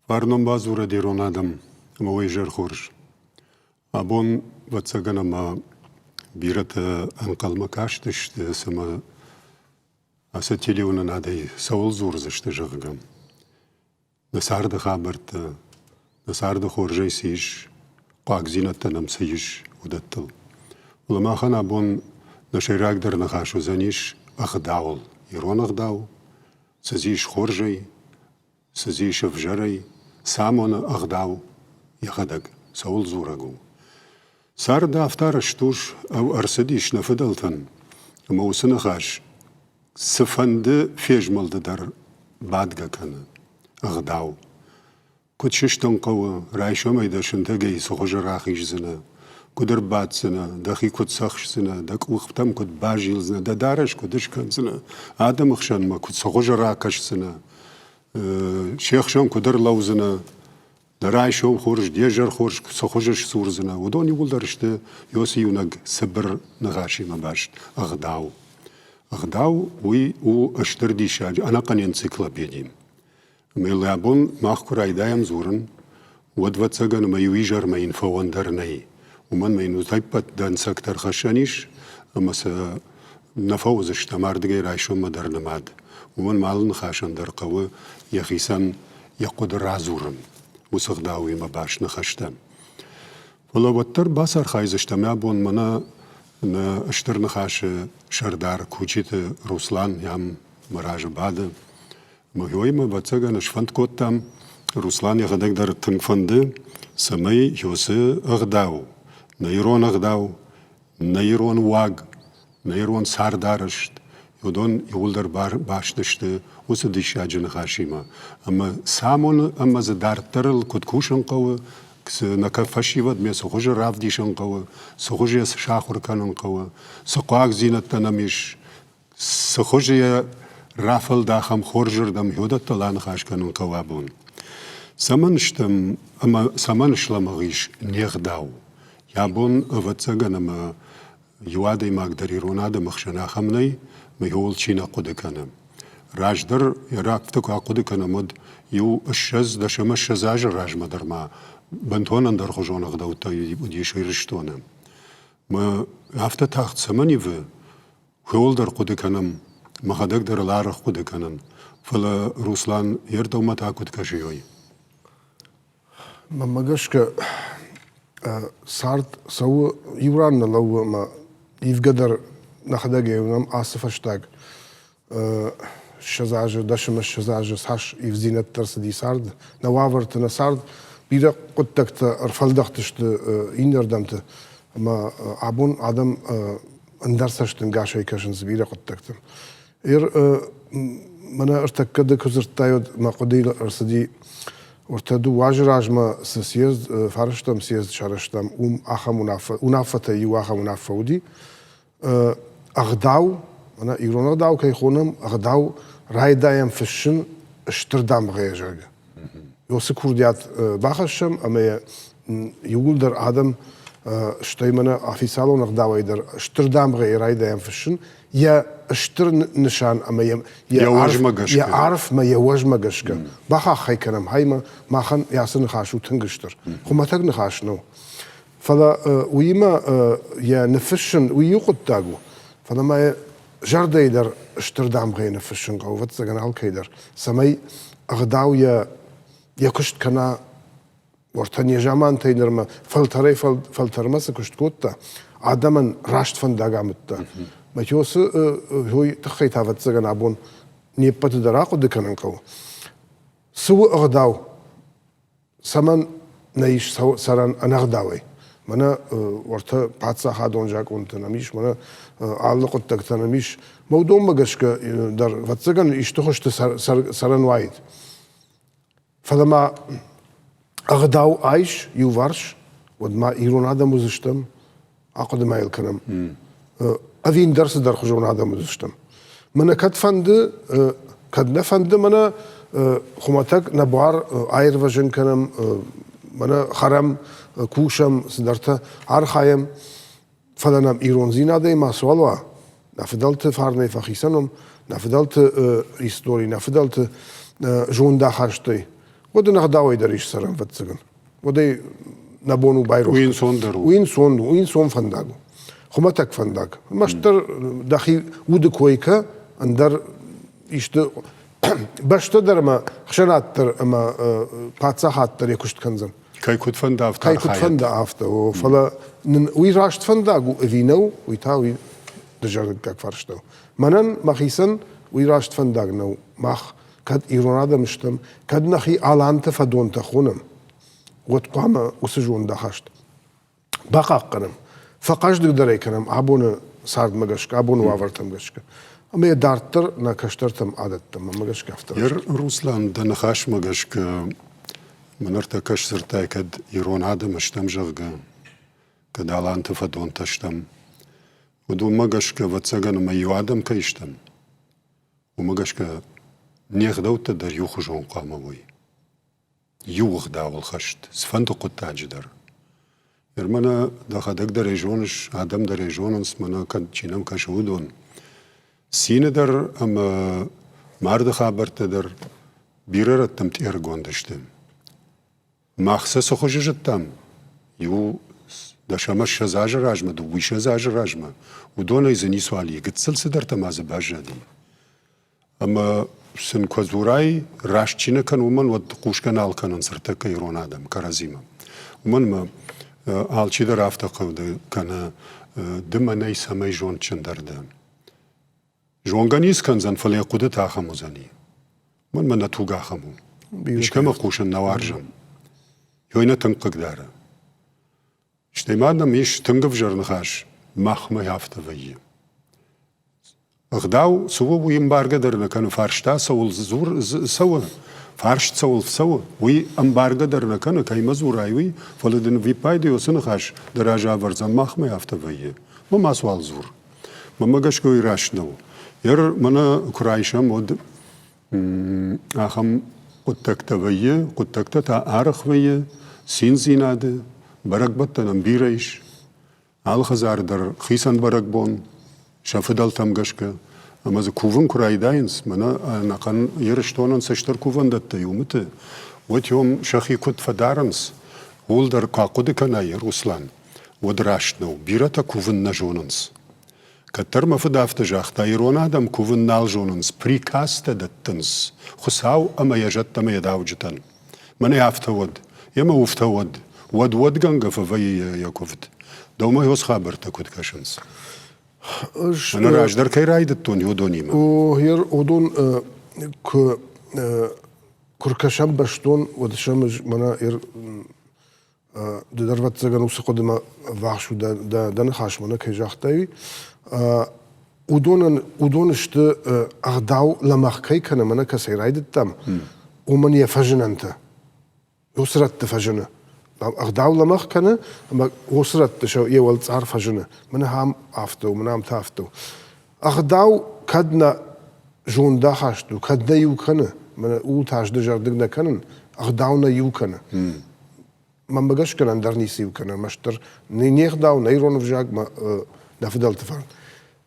Фарнон бадзурӕд ирон адӕм ӕмӕ уӕ изӕр хорз. Абон, ӕвӕццӕгӕн, ӕмӕ бирӕтӕ ӕнхъӕлмӕ кастысты, цымӕ ацы телеуынынадӕй цӕуыл дзурдзысты, зӕгъгӕ. Нӕ царды хабӕрттӕ, нӕ царды хорзӕй цы ис, хъуагдзинӕдтӕ нӕм цы ис, уыдӕттыл. Фӕлӕ махӕн абон нӕ сӕйрагдӕр ныхас уыдзӕнис ӕгъдауыл. Ирон ӕгъдау, цы дзы ис хорзӕй, цы дзы ис ӕвзӕрӕй, цы амоны ӕгъдау йӕхӕдӕг, цӕуыл дзурӕг у. Цард афтӕ рӕстуз ӕрцыдис нӕ фыдӕлтӕн, ӕмӕ уыцы ныхас цыфӕнды фезмӕлды дӕр бадгӕ кӕны ӕгъдау. Куыд сыстын хъӕуы, райсомӕй дӕ сынтӕгӕй цы хуызы рахиздзынӕ, куыд ӕрбаддзынӕ, дӕхи куыд цӕхсдзынӕ, дӕ къухтӕм куыд базилдзынӕ, дӕ дарӕс куыд скӕндзынӕ, адӕмы хсӕнмӕ куыд цы хуызы ракӕсдзынӕ, се хсӕн куыд ӕрлӕудзынӕ, дӕ райсом хорз, де зӕр хорз цы хуызы сдзурдзынӕ, уыдон иууылдӕр сты Иосы иунӕг цыбыр ныхасимӕ баст ӕгъдау. Ӕгъдау уый у стыр диссаджы ӕнӕхъӕн энциклопеди. Ӕмӕ йыл абон мах куы райдайӕм дзурын, уӕд, ӕвӕццӕгӕн, ӕмӕ иу изӕрмӕ йын фӕуӕн дӕр нӕй. Уымӕн ӕмӕ йын утӕппӕт дӕнцӕгтӕ ӕрхӕссӕн ис, ӕмӕ сӕ нӕ фӕуыдзыстӕм ардыгӕй райсоммӕ дӕр нымад. Уымӕн ма алы ныхасӕн дӕр хъӕуы йӕхицӕн йӕ хъуыды радзурын, уыцы ӕгъдауимӕ баст ныхӕстӕ. Фӕлӕ уӕддӕр бацархайдзыстӕм абон мӕнӕ нӕ Стыр Ныхасы сӕрдар Кучиты Руслан ам мӕ разы бады. Мӕ ӕвӕццӕгӕн, сфӕнд кодтам, Руслан йӕхӕдӕг дӕр тынг фӕнды, цӕмӕй уыцы ӕгъдау, нӕ ирон ӕгъдау, нӕ ирон уаг, нӕ ирон цардарӕзт, уыдон иууылдӕр баст сты уыцы диссаджы ныхасимӕ. Ӕмӕ цы амоны ӕмӕ дзы дарддӕрыл куыд кусын хъӕуы, цы нӕ фӕсивӕдмӕ цы хуызы равдисын хъӕуы, цы хуызы йӕ сахуыр кӕнын хъӕуы, цы хъуагдзинӕдтӕ нӕм ис, Цы хуызы йӕ рафӕлдахӕм хорзырдӕм, уыдӕттыл аныхас кӕнын хъӕуы абон. Цӕмӕн стӕм ӕмӕ цӕмӕн слӕмӕгъ ис не гъдау? Йӕ бон, ӕвӕццӕгӕн, ӕмӕ иу адӕймаг дӕр ирон адӕмы хсӕн ахӕм нӕй, ӕмӕ иуыл чи нӕ хъуыды кӕны. Раздӕр йӕ рӕгъты куы ахъуыды кӕнӕм, уӕд иу 20, дӕс ӕмӕ 20 азы размӕ дӕр ма бынтон ӕндӕрхуызон ӕгъдӕуттӕ уыдис Ирыстоны. Мӕ афтӕ тагъд цӕмӕн ивы, Кӕуылдӕр хъуыды кӕнӕм, мӕхӕдӕг дӕр ыл арӕх хъуыды кӕнын, фӕлӕ Руслан йе рдӕумӕ та куыд кӕсы, ой? Мӕнмӕ гӕсгӕ, цард цӕуы иу ран нӕ лӕууы ӕмӕ ивгӕ дӕр нӕхӕдӕг уынӕм ацы фӕстаг 20 азы, дӕс ӕмӕ 20 азы цас ивддзинӕдтӕ ӕрцыди царды, нӕ уавӕрты, нӕ цард бирӕ хъуыддӕгтӕ ӕрфӕлдӕхтысты иннӕрдӕмты ӕмӕ абон адӕм ӕндӕр цӕстӕнгасӕй кӕсынц бирӕ хъуыддӕгтӕм. Ир мӕнӕ ӕртӕккӕ ды куы дзырдтай, уӕд мӕ хъуыдыйыл ӕрцыди уӕртӕ дыууӕ азы размӕ цы съезд, фарстам съезд сарӕзтам, уым ахӕм уынаффӕ, уынаффӕтӕй иу ахӕм уынаффӕ уыди. Ӕгъдау, мӕнӕ ирон ӕгъдау кӕй хонӕм, ӕгъдау райдайӕм фыссын стыр дамгъӕйӕ, зӕгъгӕ. Уыцы курдиат бахӕссӕм ӕмӕ йӕ иууылдӕр адӕм, стӕй мӕнӕ официалон ӕгъдауӕй дӕр стыр дамгъӕйы райдайӕм фыссын, йӕ стыр нысан ӕмӕ йӕ арфмӕ, йӕ уӕзмӕ гӕсгӕ бахахх ӕй кӕнӕм, хаймӕ махӕн ацы ныхас у тынг стыр. Хуымӕтӕг ныхас нӕу. Фӕлӕ уыимӕ йӕ ныффыссын уый иу хъуыддаг у, фӕлӕ ма йӕ зӕрдӕйы дӕр стыр дамгъӕйы ныффыссын хъӕуы, ӕвӕццӕгӕн, алкӕй дӕр, цӕмӕй ӕгъдау йӕ, йӕ куыст кӕна уӕртӕ незамантӕй нырмӕ фӕлтӕрӕй фӕлтӕрмӕ цы куыст кодта, адӕмӕн раст фӕндаг амыдта. Матиосы уый тыххӕй та, ӕвӕццӕгӕн, абон не ппӕты дӕр ахъуыды кӕнын хъӕуы. Цы у ӕгъдау? Цӕмӕн нӕ ис цӕрӕн ӕнӕгъдауӕй? Мӕнӕ уӕртӕ паддзахадон закъонтӕ нӕм ис, мӕнӕ алы хъуыддӕгтӕ нӕм ис. Мӕ уыдонмӕ гӕсгӕ дӕр, ӕвӕццӕгӕн, исты хуызты цӕрӕн уаид. Фӕлӕ ма ӕгъдау айс иуварс, уӕд ма ирон адӕм уыдзыстӕм, ахъуыды ма йыл кӕнӕм. Ӕви ӕндӕр цыдӕрхуызон адӕм уыдзыстӕм. Мӕнӕ кӕд фӕнды, кӕд нӕ фӕнды мӕнӕ хуымӕтӕг нӕ буар аирвӕзын кӕнӕм, мӕнӕ хӕрӕм, кусӕм, цыдӕртӕ архайӕм, фӕлӕ нӕм ирондзинадӕй мацуал уа, нӕ фыдӕлты фарнӕй фӕхицӕн уӕм, нӕ фыдӕлты истори, нӕ фыдӕлты зондахастӕй. Уӕд ын ӕгъдауӕй дӕр ис цӕрӕн, ӕвӕццӕгӕн. Уӕд ӕй нӕ бон у байрох. Уый ӕнцондӕр у. Уый ӕнцон у, уый ӕнцон фӕндаг у. Хуымӕтӕг фӕндаг. Ӕрмӕстдӕр дӕхи уды кой кӕ, ӕндӕр исты бӕстӕ дӕр ӕмӕ ӕхсӕнад дӕр ӕмӕ паддзахад дӕр йӕ куыст кӕндзӕн. Кӕй куыд фӕнда, афтӕ Кӕй куыд фӕнда, афтӕ. О, фӕлӕ нын уый раст фӕндаг у ӕви нӕу, уый та уый дызӕрдыггаг фарста у. Мӕнӕн мӕхицӕн уый раст фӕндаг нӕу. Мах кӕд ирон адӕм стӕм, кӕд нӕхи аланты фӕдонтӕ хонӕм, уӕд хъуамӕ уыцы зондахаст бахъахъхъӕнӕм, фӕхъӕздыгдӕр ӕй кӕнӕм абоны цардмӕ гӕсгӕ, абоны уавӕртӕм гӕсгӕ. Ӕмӕ йӕ дарддӕр нӕ кӕстӕртӕм адӕттӕм, мӕнмӕ гӕсгӕ афтӕ. Руслан, дӕ ныхасмӕ гӕсгӕ мын ӕртӕккӕ сдзырдтай, кӕд ирон адӕм стӕм, зӕгъгӕ, кӕд аланты фӕдонтӕ стӕм. Уыдонмӕ гӕсгӕ, ӕвӕццӕгӕн, ӕмӕ иу адӕм кӕй стӕм, уымӕ гӕсгӕ не гъдӕуттӕ дӕр иухуызон хъуамӕ уой. Иу ӕгъдауыл хӕст, цыфӕнды хъуыддаджы дӕр. Ныр мӕнӕ дӕхӕдӕг дӕр ӕй зоныс, адӕм дӕр ӕй зонынц, мӕнӕ кӕд чи нӕм кӕсы, уыдон. Цины дӕр ӕмӕ марды хабӕрттӕ дӕр бирӕ рӕттӕм тъергонд сты. Мах сӕ цы хуызы зыдтам, иу 20 азы размӕ, 22 азы размӕ, уыдонӕй дзы ницуал и, гыццыл цыдӕртӕ ма дзы баззади. Ӕмӕ сын куы дзурай, раст чи нӕ кӕны, уымӕн уӕд хъусгӕ нал кӕнынц ӕртӕккӕ ирон адӕм кӕрӕдзимӕ. Уымӕн ӕмӕ алчидӕр афтӕ хъуыды кӕны, ды мӕнӕй цӕмӕй зондджындӕр дӕ. Зонгӕ ницы кӕндзӕн, фӕлӕ йӕ хъуыдытӕ ахӕм уыдзӕни. Мӕнмӕ нӕ туг ахӕм у. Искӕмӕ хъусын нӕ уарзӕм. Ёй нӕ тынг хъыгдары. Стӕй ма нӕм ис тынг ӕвзӕр ныхас, махмӕ афтӕ вӕййы. Ӕгъдау цы у, уый ӕмбаргӕ дӕр нӕ кӕны, фарста цӕуыл дзур, цӕуы, фарст цӕуыл цӕуы, уый ӕмбаргӕ дӕр нӕ кӕны, кӕимӕ дзурай, уый, фӕлӕ дын виппайды уыцы ныхас дӕ разы ӕвӕрдзӕн, махмӕ афтӕ вӕййы. Ма мацуал дзур. Мӕнмӕ гӕсгӕ уый раст нӕу. Ер мӕнӕ куы райсӕм, уӕд ахӕм хъуыддӕгтӕ вӕййы, хъуыддӕгтӕ та арӕх вӕййы, циндзинады, бӕрӕгбӕттӕ нӕм бирӕ ис. Алы хӕдзары дӕр хицӕн бӕрӕгбон, сӕ фыдӕлтӕм гӕсгӕ. Ӕмӕ дзы кувын куы райдайынц, мӕнӕ ӕнӕхъӕн Ирыстонӕн цы стыр кувӕндӕттӕ и уымыты, уӕд уым сӕхи куыд фӕдарынц, ууыл дӕр куы ахъуыды кӕнай, Руслан, уӕд раст нӕу, бирӕтӕ кувын нӕ зонынц. Кӕддӕр мӕ фыд афтӕ загъта, ирон адӕм кувын нал зонынц, приказтӕ дӕттынц Хуыцау ӕмӕ йӕ зӕдтӕ ӕмӕ йӕ дауджытӕн. Мӕнӕ афтӕ уӕд, емӕ уфтӕ уӕд, уӕд уӕдгӕнгӕ фӕвӕййы йӕ куывд. Дӕумӕ ёс хабӕрттӕ куыд кӕсынц? Мӕнӕ раздӕр кӕй райдыдтон, уыдонимӕ. О, уыдон куы куы ркӕсӕм бӕстон, уӕд сӕм мӕнӕ Ды дӕр, ӕвӕццӕгӕн, уыцы хъуыдымӕ ӕввахс у дӕ ныхасмӕ, нӕ кӕй загътай, уый. Уыдонӕн уыдон сты ӕгъдау лӕмӕгъ кӕй кӕны, мӕнӕ кӕцӕй райдыдтам, уымӕн йӕ фӕзынӕнтӕ. Уыцы рӕтты фӕзыны. Ӕгъдау лӕмӕгъ кӕны, ӕмӕ уыцы рӕтты йӕ уӕлцъар фӕзыны. Мӕнӕ ам афтӕ у, мӕнӕ ам та афтӕ у. Ӕгъдау кӕд нӕ зондахаст у, кӕд нӕ иу кӕны, мӕнӕ ууыл та ӕз дызӕрдыг нӕ кӕнын, ӕгъдау нӕ иу кӕны. Мӕнмӕ гӕсгӕ ӕндӕр ницы иу кӕны, ӕрмӕстдӕр не гъдау, нӕ ирон ӕвзаг, нӕ фыдӕлты фарн.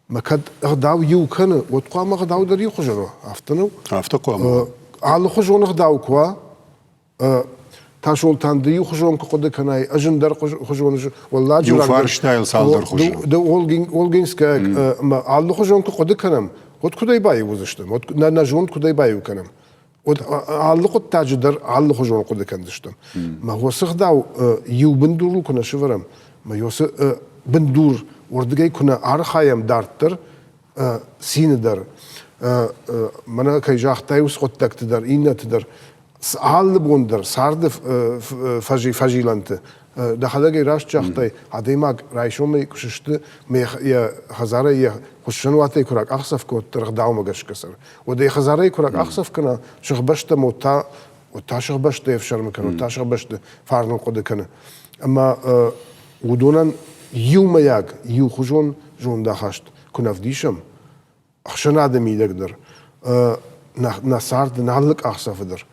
Мӕ кӕд ӕгъдау иу кӕны, уӕд хъуамӕ ӕгъдау дӕр иухуызон уа, афтӕ нӕу? Афтӕ хъуамӕ. Алыхуызон ӕгъдау куы уа, Тасолтан, ды иухуызон куы хъуыды кӕнай, ӕз ӕндӕр хуызон Уӕлладжы Иу фарстайыл цалдӕр хуызы. Ды Олгинская ӕмӕ алыхуызон куы хъуыды кӕнӕм, уӕд куыдӕй баиу уыдзыстӕм? Уӕд нӕ зонд куыдӕй баиу кӕнӕм? Уӕд алы хъуыддаджы дӕр алыхуызон хъуыды кӕндзыстӕм. Мӕ уыцы гъдау иу бындурыл куы нӕ сывӕрӕм, мӕ уыцы бындур уырдыгӕй куы нӕ архайӕм дарддӕр, цины дӕр, мӕнӕ кӕй загътай, уыцы хъуыддӕгты дӕр, иннӕты дӕр, алы бон дӕр царды фӕзилӕнты дӕхӕдӕг ӕй раст загътай, адӕймаг райсомӕй куы сысты, йӕ хӕдзарӕй йӕ хуыссӕнуатӕй куы ракъахдзӕф кодта ӕгъдаумӕ гӕсгӕ цӕр, уӕд йӕ хӕдзарӕй куы ракъахдзӕф кӕна, сыхбӕстӕм уӕд та уӕд та сыхбӕсты ӕфсӕрмы кӕны, уӕд та сыхбӕсты фарныл хъуыды кӕны. Ӕмӕ уыдонӕн иумӕйаг, иухуызон зондахаст куы нӕ вдисӕм, ӕхсӕнады мидӕг дӕр, нӕ царды, нӕ алы къахдзӕфы дӕр,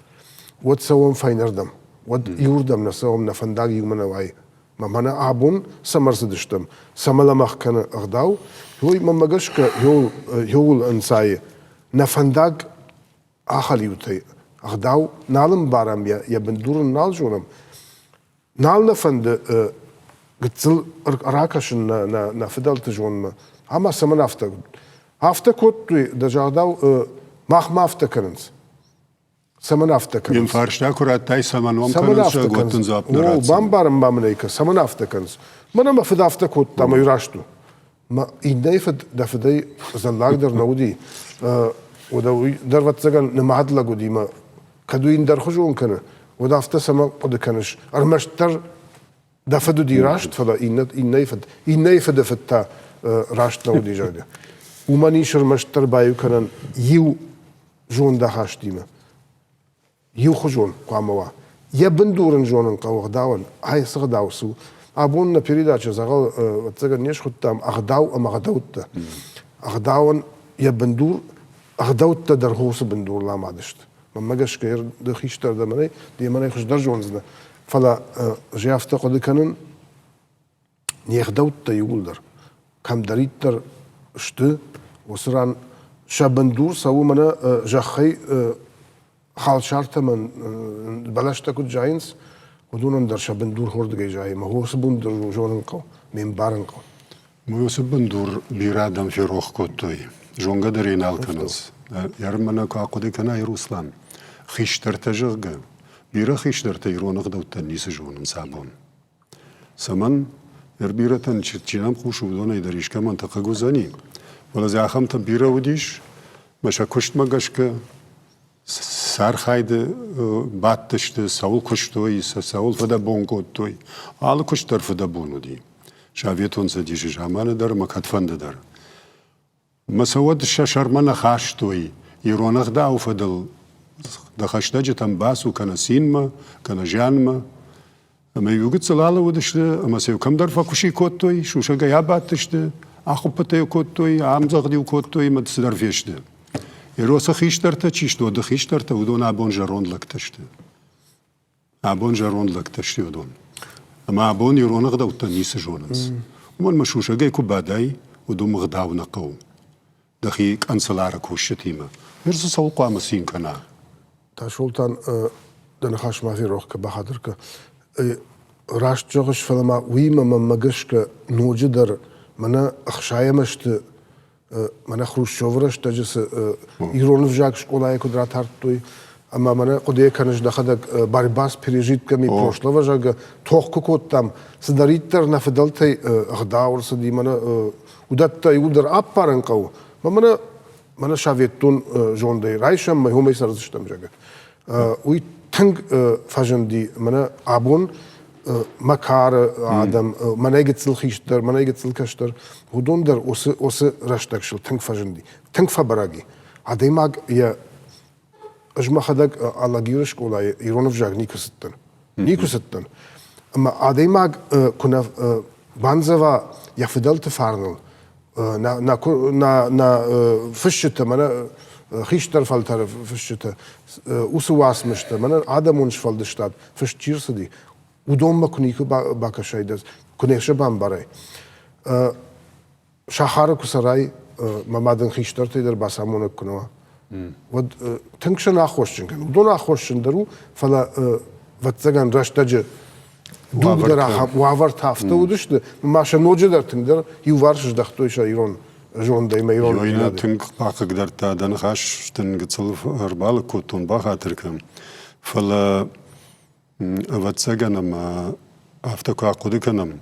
уӕд цӕуӕм фӕйнӕрдӕм. Уӕд иуырдӕм нӕ цӕуӕм, нӕ фӕндаг иумӕ нӕ уайы. Мӕнӕ абон цӕмӕ ӕрцыдыстӕм, цӕмӕ лӕмӕгъ кӕны ӕгъдау, уый мӕнмӕ гӕсгӕ иуыл ӕнцайы. Нӕ фӕндаг ахӕлиутӕй. Ӕгъдау нал ӕмбарӕм, йӕ бындур ын нал зонӕм. Нал нӕ фӕнды гыццыл ракӕсын нӕ фыдӕлты зонмӕ. Ӕмӕ цӕмӕн афтӕ? Афтӕ кодтой, дӕ загъдау, махмӕ афтӕ кӕнынц. Цӕмӕн афтӕ кӕнынц? Йын фарста куы радтай, цӕмӕн уӕм кӕнынц, уӕд дын дзуапп нӕ ратдзӕн. Бамбарын ма мын ӕй кӕн, цӕмӕн афтӕ кӕнынц? Мӕнӕ мӕ фыд афтӕ кодта, ӕмӕ раст у. Мӕ иннӕйы фыд дӕ фыдӕй зӕллагдӕр нӕ уыди. Уӕдӕ уый дӕр, ӕвӕццӕгӕн, нымад лӕг уыди мӕ кӕд уый ӕндӕрхуызон кӕны, уӕд афтӕ цӕмӕн хъуыды кӕныс? Ӕрмӕстдӕр дӕ фыд уыди раст, фӕлӕ иннӕйы фыд, иннӕйы фыды фыд та раст нӕ уыди, зӕгъгӕ. Уымӕн ис ӕрмӕстдӕр баиу кӕнӕн иу зондахастимӕ. Иухуызон хъуамӕ уа. Йӕ бындур ын зонын хъӕуы ӕгъдауӕн. Ай цы ӕгъдау цы у? Абон нӕ передача дзӕгъӕл ӕвӕццӕгӕн не схуыдтам ӕгъдау ӕмӕ ӕгъдӕуттӕ. Ӕгъдауӕн йӕ бындур, ӕгъдӕуттӕ дӕр хосы бындурыл амад сты. Мӕнмӕ гӕсгӕ ды хистӕр дӕ мӕнӕй, ды мӕнӕй хуыздӕр зондзынӕ. Фӕлӕ ӕз афтӕ хъуыды кӕнын, не гъдӕуттӕ иууылдӕр кӕмдӕриддӕр сты, уыцы ран сӕ бындур цӕуы мӕнӕ зӕххӕй халсартӕ мӕ бӕлӕстӕ куыд зайынц, уыдонӕн дӕр сӕ бындур хордыгӕй зайы. Мӕ уыцы бындур зонын хъӕуы, ме мбарын хъӕуы. Уыцы бындур бирӕ адӕм ферох кодтой, зонгӕ дӕр ӕй нал кӕнынц. Ӕрмӕнӕ куы ахъуыды кӕнай, Руслан, хистӕртӕ, зӕгъгӕ, бирӕ хистӕртӕ ирон ӕгъдӕуттӕн ницы зонынц абон. Цӕмӕн? Ӕрбирӕтӕн чи нӕм хъусы, уыдонӕй дӕр искӕмӕнты хъыг уыдзӕни. Фӕлӕ дзы ахӕмтӕ бирӕ уыдис, мӕ сӕ куыстмӕ гӕсгӕ сӕ архайды бадтысты, цӕуыл куыстой, цӕуыл фыдӕбон кодтой. Алы куыст дӕр фыдӕбон уыди. Советон Цӕдисы заманы дӕр ӕмӕ кӕдфӕнды дӕр. Мӕ сӕ уӕд сӕ сӕрмӕ нӕ хастой, ирон ӕгъдауы фӕдыл дӕ хӕстӕджытӕм бацу кӕнӕ цинмӕ, кӕнӕ зианмӕ. Ӕмӕ иу гыццыл алӕууыдысты ӕмӕ сӕ кӕмдӕр фӕкуыси кодтой, сусӕгӕй абадтысты, ахуыппытӕ кодтой, ӕмдзӕгъд-иу кодтой ӕмӕ цыдӕр фесты. Иросы хистӕртӕ чи сты, уӕды хистӕртӕ, уыдон абон зӕронд лӕгтӕ сты. Абон зӕронд лӕгтӕ сты уыдон. Ӕмӕ абон ирон ӕгъдӕуттӕ ницы зонынц. Уымӕн мӕ сусӕгӕй куы бадай, уыдон ӕгъдау нӕ хъӕуы. Дӕхи къӕнцылары кусджытимӕ. Ныр дзы цӕуыл хъуамӕ цин кӕна? Тасолтан, дӕ ныхас ма ферох кӕ, бахатыр кӕ. Раст зӕгъыс, фӕлӕ ма уыимӕ мӕнмӕ гӕсгӕ ноджыдӕр мӕнӕ ӕхсайӕм ӕзты мӕнӕ Хрущевы рӕстӕджы цы ирон ӕвзаг скъолайы куыд ратардтой, ӕмӕ мӕнӕ хъуыдыйӕ кӕныс дӕхӕдӕг борьба с пережитками прошлого, зӕгъгӕ, тох куы кодтам, цыдӕриддӕр нӕ фыдӕлтӕй ӕгъдау ӕрцыди, мӕнӕ уыдӕттӕ иууылдӕр аппарын хъӕуы, мӕнӕ мӕнӕ советон зондӕй райсӕм, мӕ уымӕй цӕрдзыстӕм, зӕгъгӕ. Уый тынг фӕзынди, мӕнӕ абон мӕ кары адӕм, мӕнӕй гыццыл хистӕр, мӕнӕй гыццыл кӕстӕр, уыдон дӕр уыцы, уыцы рӕстӕг сыл тынг фӕзынди, тынг фӕбӕрӕг и. Адӕймаг йӕ ӕз мӕхӕдӕг Алагиры скъолайы ирон ӕвзаг никуы цыдтӕн. Никуы цыдтӕн. Ӕмӕ адӕймаг куы нӕ бандзӕва йӕ фыдӕлты фарныл, нӕ, нӕ, нӕ, нӕ фысджытӕ, мӕнӕ хистӕр фӕлтӕры фысджытӕ, уыцы уацмыстӕ, мӕнӕ адӕмон сфӕлдыстад фыст чи рцыди, уыдонмӕ куы никуы бакӕсай, куы нӕ сӕ бамбарай. Сахары куы цӕрай, мӕ мад ын хистӕртӕй дӕр бацамонӕг куы нӕ уа, уӕд тынг сӕ аххосджын кӕны. Уыдон аххосджын дӕр у, фӕлӕ ӕвӕццӕгӕн рӕстӕджы дуг дӕр ахӕм уавӕртӕ афтӕ уыдысты, ма сӕ ноджыдӕр тынгдӕр иуварс здӕхтой сӕ ирон зондӕй ӕмӕ ирон Ёйна тынг бахъыгдардта дӕ ныхас дын гыццыл ӕрбалыг кодтон, бахатыр кӕн. Фӕлӕ ӕвӕццӕгӕн ӕмӕ афтӕ куы ахъуыды кӕнӕм,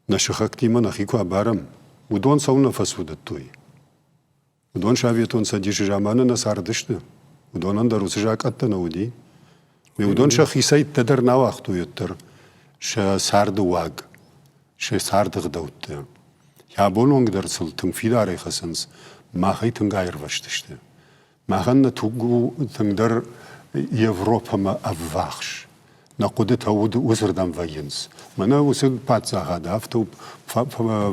нӕ сыхӕгтимӕ нӕхи куы абарӕм, уыдон цӕуылнӕ фӕцудыдтой? Уыдон Советон Цӕдисы заманы нӕ цардысты. Уыдонӕн дӕр уыцы закъӕттӕ нӕ уыди. Уыдон сӕхицӕйттӕ дӕр нӕ уагътой уӕддӕр сӕ царды уаг, сӕ царды ӕгъдӕуттӕ. Абон онг дӕр сыл тынг фидарӕй хӕцынц, махӕй тынг аирвӕзтысты. Махӕн нӕ туг у тынгдӕр Европӕмӕ ӕввахс. Нӕ хъуыдытӕ уыцырдӕм вӕййынц. Мӕнӕ уыцы паддзахад афтӕ у,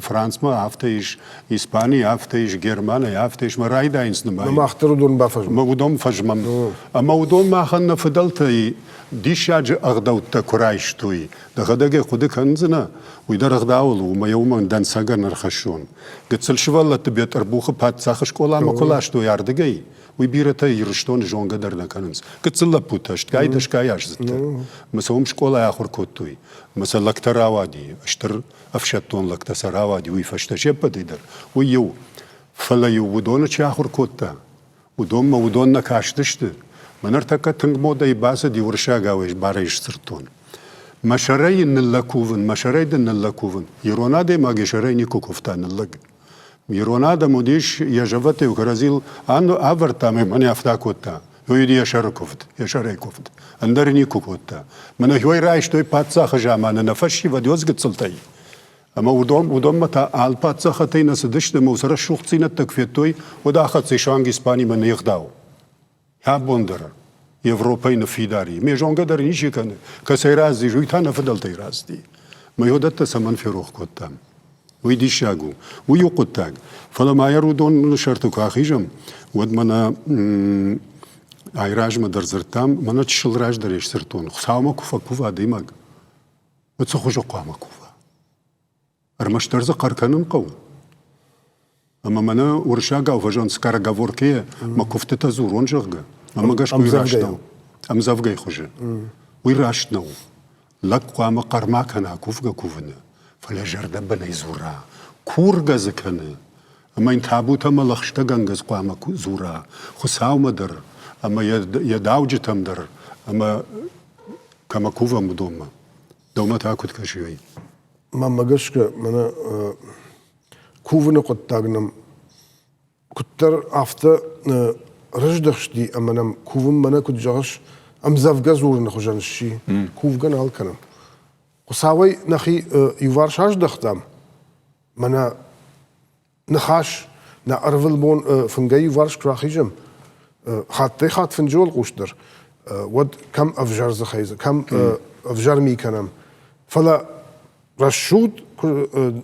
Францмӕ афтӕ ис, Испанийы афтӕ ис, Германӕй афтӕ ис, мӕ райдайынц нымайын. Мах дӕр уыдон бафӕзмӕм. Мӕ уыдон фӕзмӕм. Ӕмӕ уыдон махӕн нӕ фыдӕлтӕй диссаджы ӕгъдӕуттӕ куы райстой. Дӕхӕдӕг ӕй хъуыды кӕндзынӕ, уый дӕр ӕгъдауыл у, ӕмӕ йӕ уымӕн дӕнцӕгӕн ӕрхӕссон. Гыццыл сывӕллӕтты Бетъырбухы паддзахы скъоламӕ куы ластой ардыгӕй, уый бирӕтӕ Ирыстоны зонгӕ дӕр нӕ кӕнынц. Гыццыл лӕппутӕ, стгай-дӕсгай аздзыдтӕ. Ӕмӕ сӕ уым скъолайы ахуыр кодтой. Ӕмӕ сӕ лӕгтӕ рауади, стыр ӕфсӕддон лӕгтӕ сӕ рауади уый фӕстӕ се ппӕтӕй дӕр. Уый иу. Фӕлӕ-иу уыдоны чи ахуыр кодта, уыдонмӕ уыдон нӕ кастысты. Мӕ ныртӕккӕ тынг модӕйы бацыди уырыссагау ӕз барӕй сдзырдтон. Мӕ сӕрӕй йын ныллӕг кувын, мӕ сӕрӕй дын ныллӕг кувын. Ирон адӕймаг йӕ сӕрӕй никуы куывта ныллӕг. Ирон адӕм уыдис, йӕ зӕвӕттӕ-иу кӕрӕдзийыл ӕвӕрдта ӕмӕ мӕнӕ афтӕ кодта. Уый уыди йӕ сӕры куывд, йӕ сӕрӕй куывд. Ӕндӕр никуы кодта. Мӕнӕ уый райстой паддзахы заманы нӕ фӕсивӕд гыццылтӕй. Ӕмӕ уыдон, уыдонмӕ та алы паддзахадӕй нӕ цыдысты ӕмӕ уыцы рӕсугъддзинӕдтӕ куы федтой, уӕд ахӕццӕ суанг Испанимӕ не гъдау. Абон дӕр Европӕйы ныффидар и. Ме зонгӕ дӕр ничи кӕны, кӕцӕй рацыдис, уый та нӕ фыдӕлтӕй рацыди. Мӕ уыдӕттӕ цӕмӕн ферох кодтам? Уый диссаг у. Уый у хъуыддаг. Фӕлӕ ма йӕ уыдоны сӕрты куы ахизӕм, уӕд мӕнӕ айразмӕ дӕр дзырдтам, мӕнӕ чысыл раздӕр сдзырдтон, Хуыцаумӕ куы фӕкува адӕймаг, уӕд цы хуызы хъуамӕ кува? Ӕрмӕстдӕр дзы хъӕр кӕнын хъӕуы. Ӕмӕ мӕнӕ уырыссагау фӕзӕгъынц скороговоркӕйӕ мӕ куывтытӕ дзурон, зӕгъгӕ. Ӕмӕ гӕсгӕ уый раст нӕу. Ӕмдзӕвгӕйы хуызы. Уый раст нӕу. Лӕг хъуамӕ хъӕр ма кӕна кувгӕ-кувыны, фӕлӕ зӕрдӕбынӕй дзура, кургӕ дзы кӕны. Ӕмӕ йын табутӕ ӕмӕ лӕгъстӕгӕнгӕ хъуамӕ дзура Хуыцаумӕ дӕр ӕмӕ йӕ дауджытӕм дӕр ӕмӕ кӕмӕ кувӕм, уыдонмӕ. Дӕумӕ та куыд кӕсы, уый? Мӕнмӕ гӕсгӕ, мӕнӕ кувыны хъуыддаг нӕм куыддӕр афтӕ рыздӕхсти ӕмӕ нӕм кувынмӕ нӕ куыд зӕгъыс, ӕмдзӕвгӕ дзурыны хуызӕн сси, кувгӕ нал кӕнӕм. Хуыцауӕй нӕхи иуварс аздӕхтам, мӕнӕ ныхас нӕ ӕрвылбон фынгӕй иуварс куы рахизӕм, хаттӕй-хатт фынджы уӕлхъус дӕр, уӕд кӕм ӕвзӕр дзыхӕй, кӕм ӕвзӕр ми кӕнӕм. Фӕлӕ рӕсугъд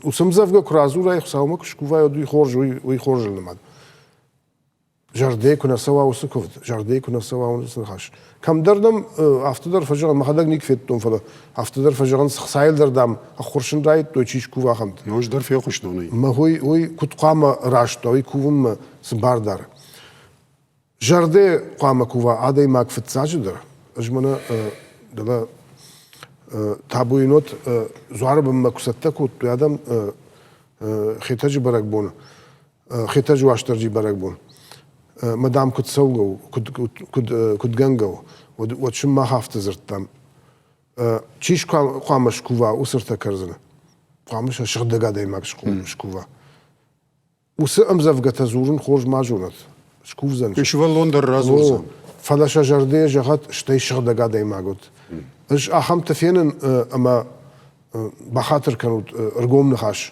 уыцы ӕмдзӕвгӕ куы радзурай, Хуыцаумӕ куы скувай, уӕд уый хорз, уый хорзыл нымад. Зӕрдӕйы куы нӕ цӕуа уыцы куывд, зӕрдӕйы куы нӕ цӕуа уыцы ныхас. Кӕмдӕр дӕм афтӕ дӕр фӕзӕгъын, мӕхӕдӕг никуы федтон, фӕлӕ афтӕ дӕр фӕзӕгъынц, хцайыл дӕр, дам, ӕххуырсын райдыдтой, чи скува ахӕмты. Ӕз дӕр фехъуыстон ӕй. Мӕ уый, уый куыд хъуамӕ раст уа, уый кувынмӕ цы бар дары? Зӕрдӕ хъуамӕ кува адӕймаг фыццаджыдӕр. Ӕз мӕнӕ дӕлӕ табуйы нот дзуары бынмӕ куы цӕттӕ кодтой адӕм Хетӕджы бӕрӕгбоны, Хетӕджы Уастырджи бӕрӕгбон. Мӕ дам куыд цӕугӕ у, куыд, куыд, куыд гӕнгӕ у, уӕд, уӕд сын мах афтӕ дзырдтам. Чи хъуамӕ скува уыцы ртӕ кӕрдзыны? Хъуамӕ сӕ сыгъдӕг адӕймаг скува. Уыцы ӕмдзӕвгӕтӕ дзурын хорз ма зонӕд, скувдзӕн. Сывӕллон дӕр радзурдзӕн. Фӕлӕ сӕ зӕрдӕйӕ зӕгъӕд, стӕй сыгъдӕг адӕймаг уыд. Ӕз ахӕмтӕ фенын ӕмӕ бахатыр кӕнут ӕргом ныхас.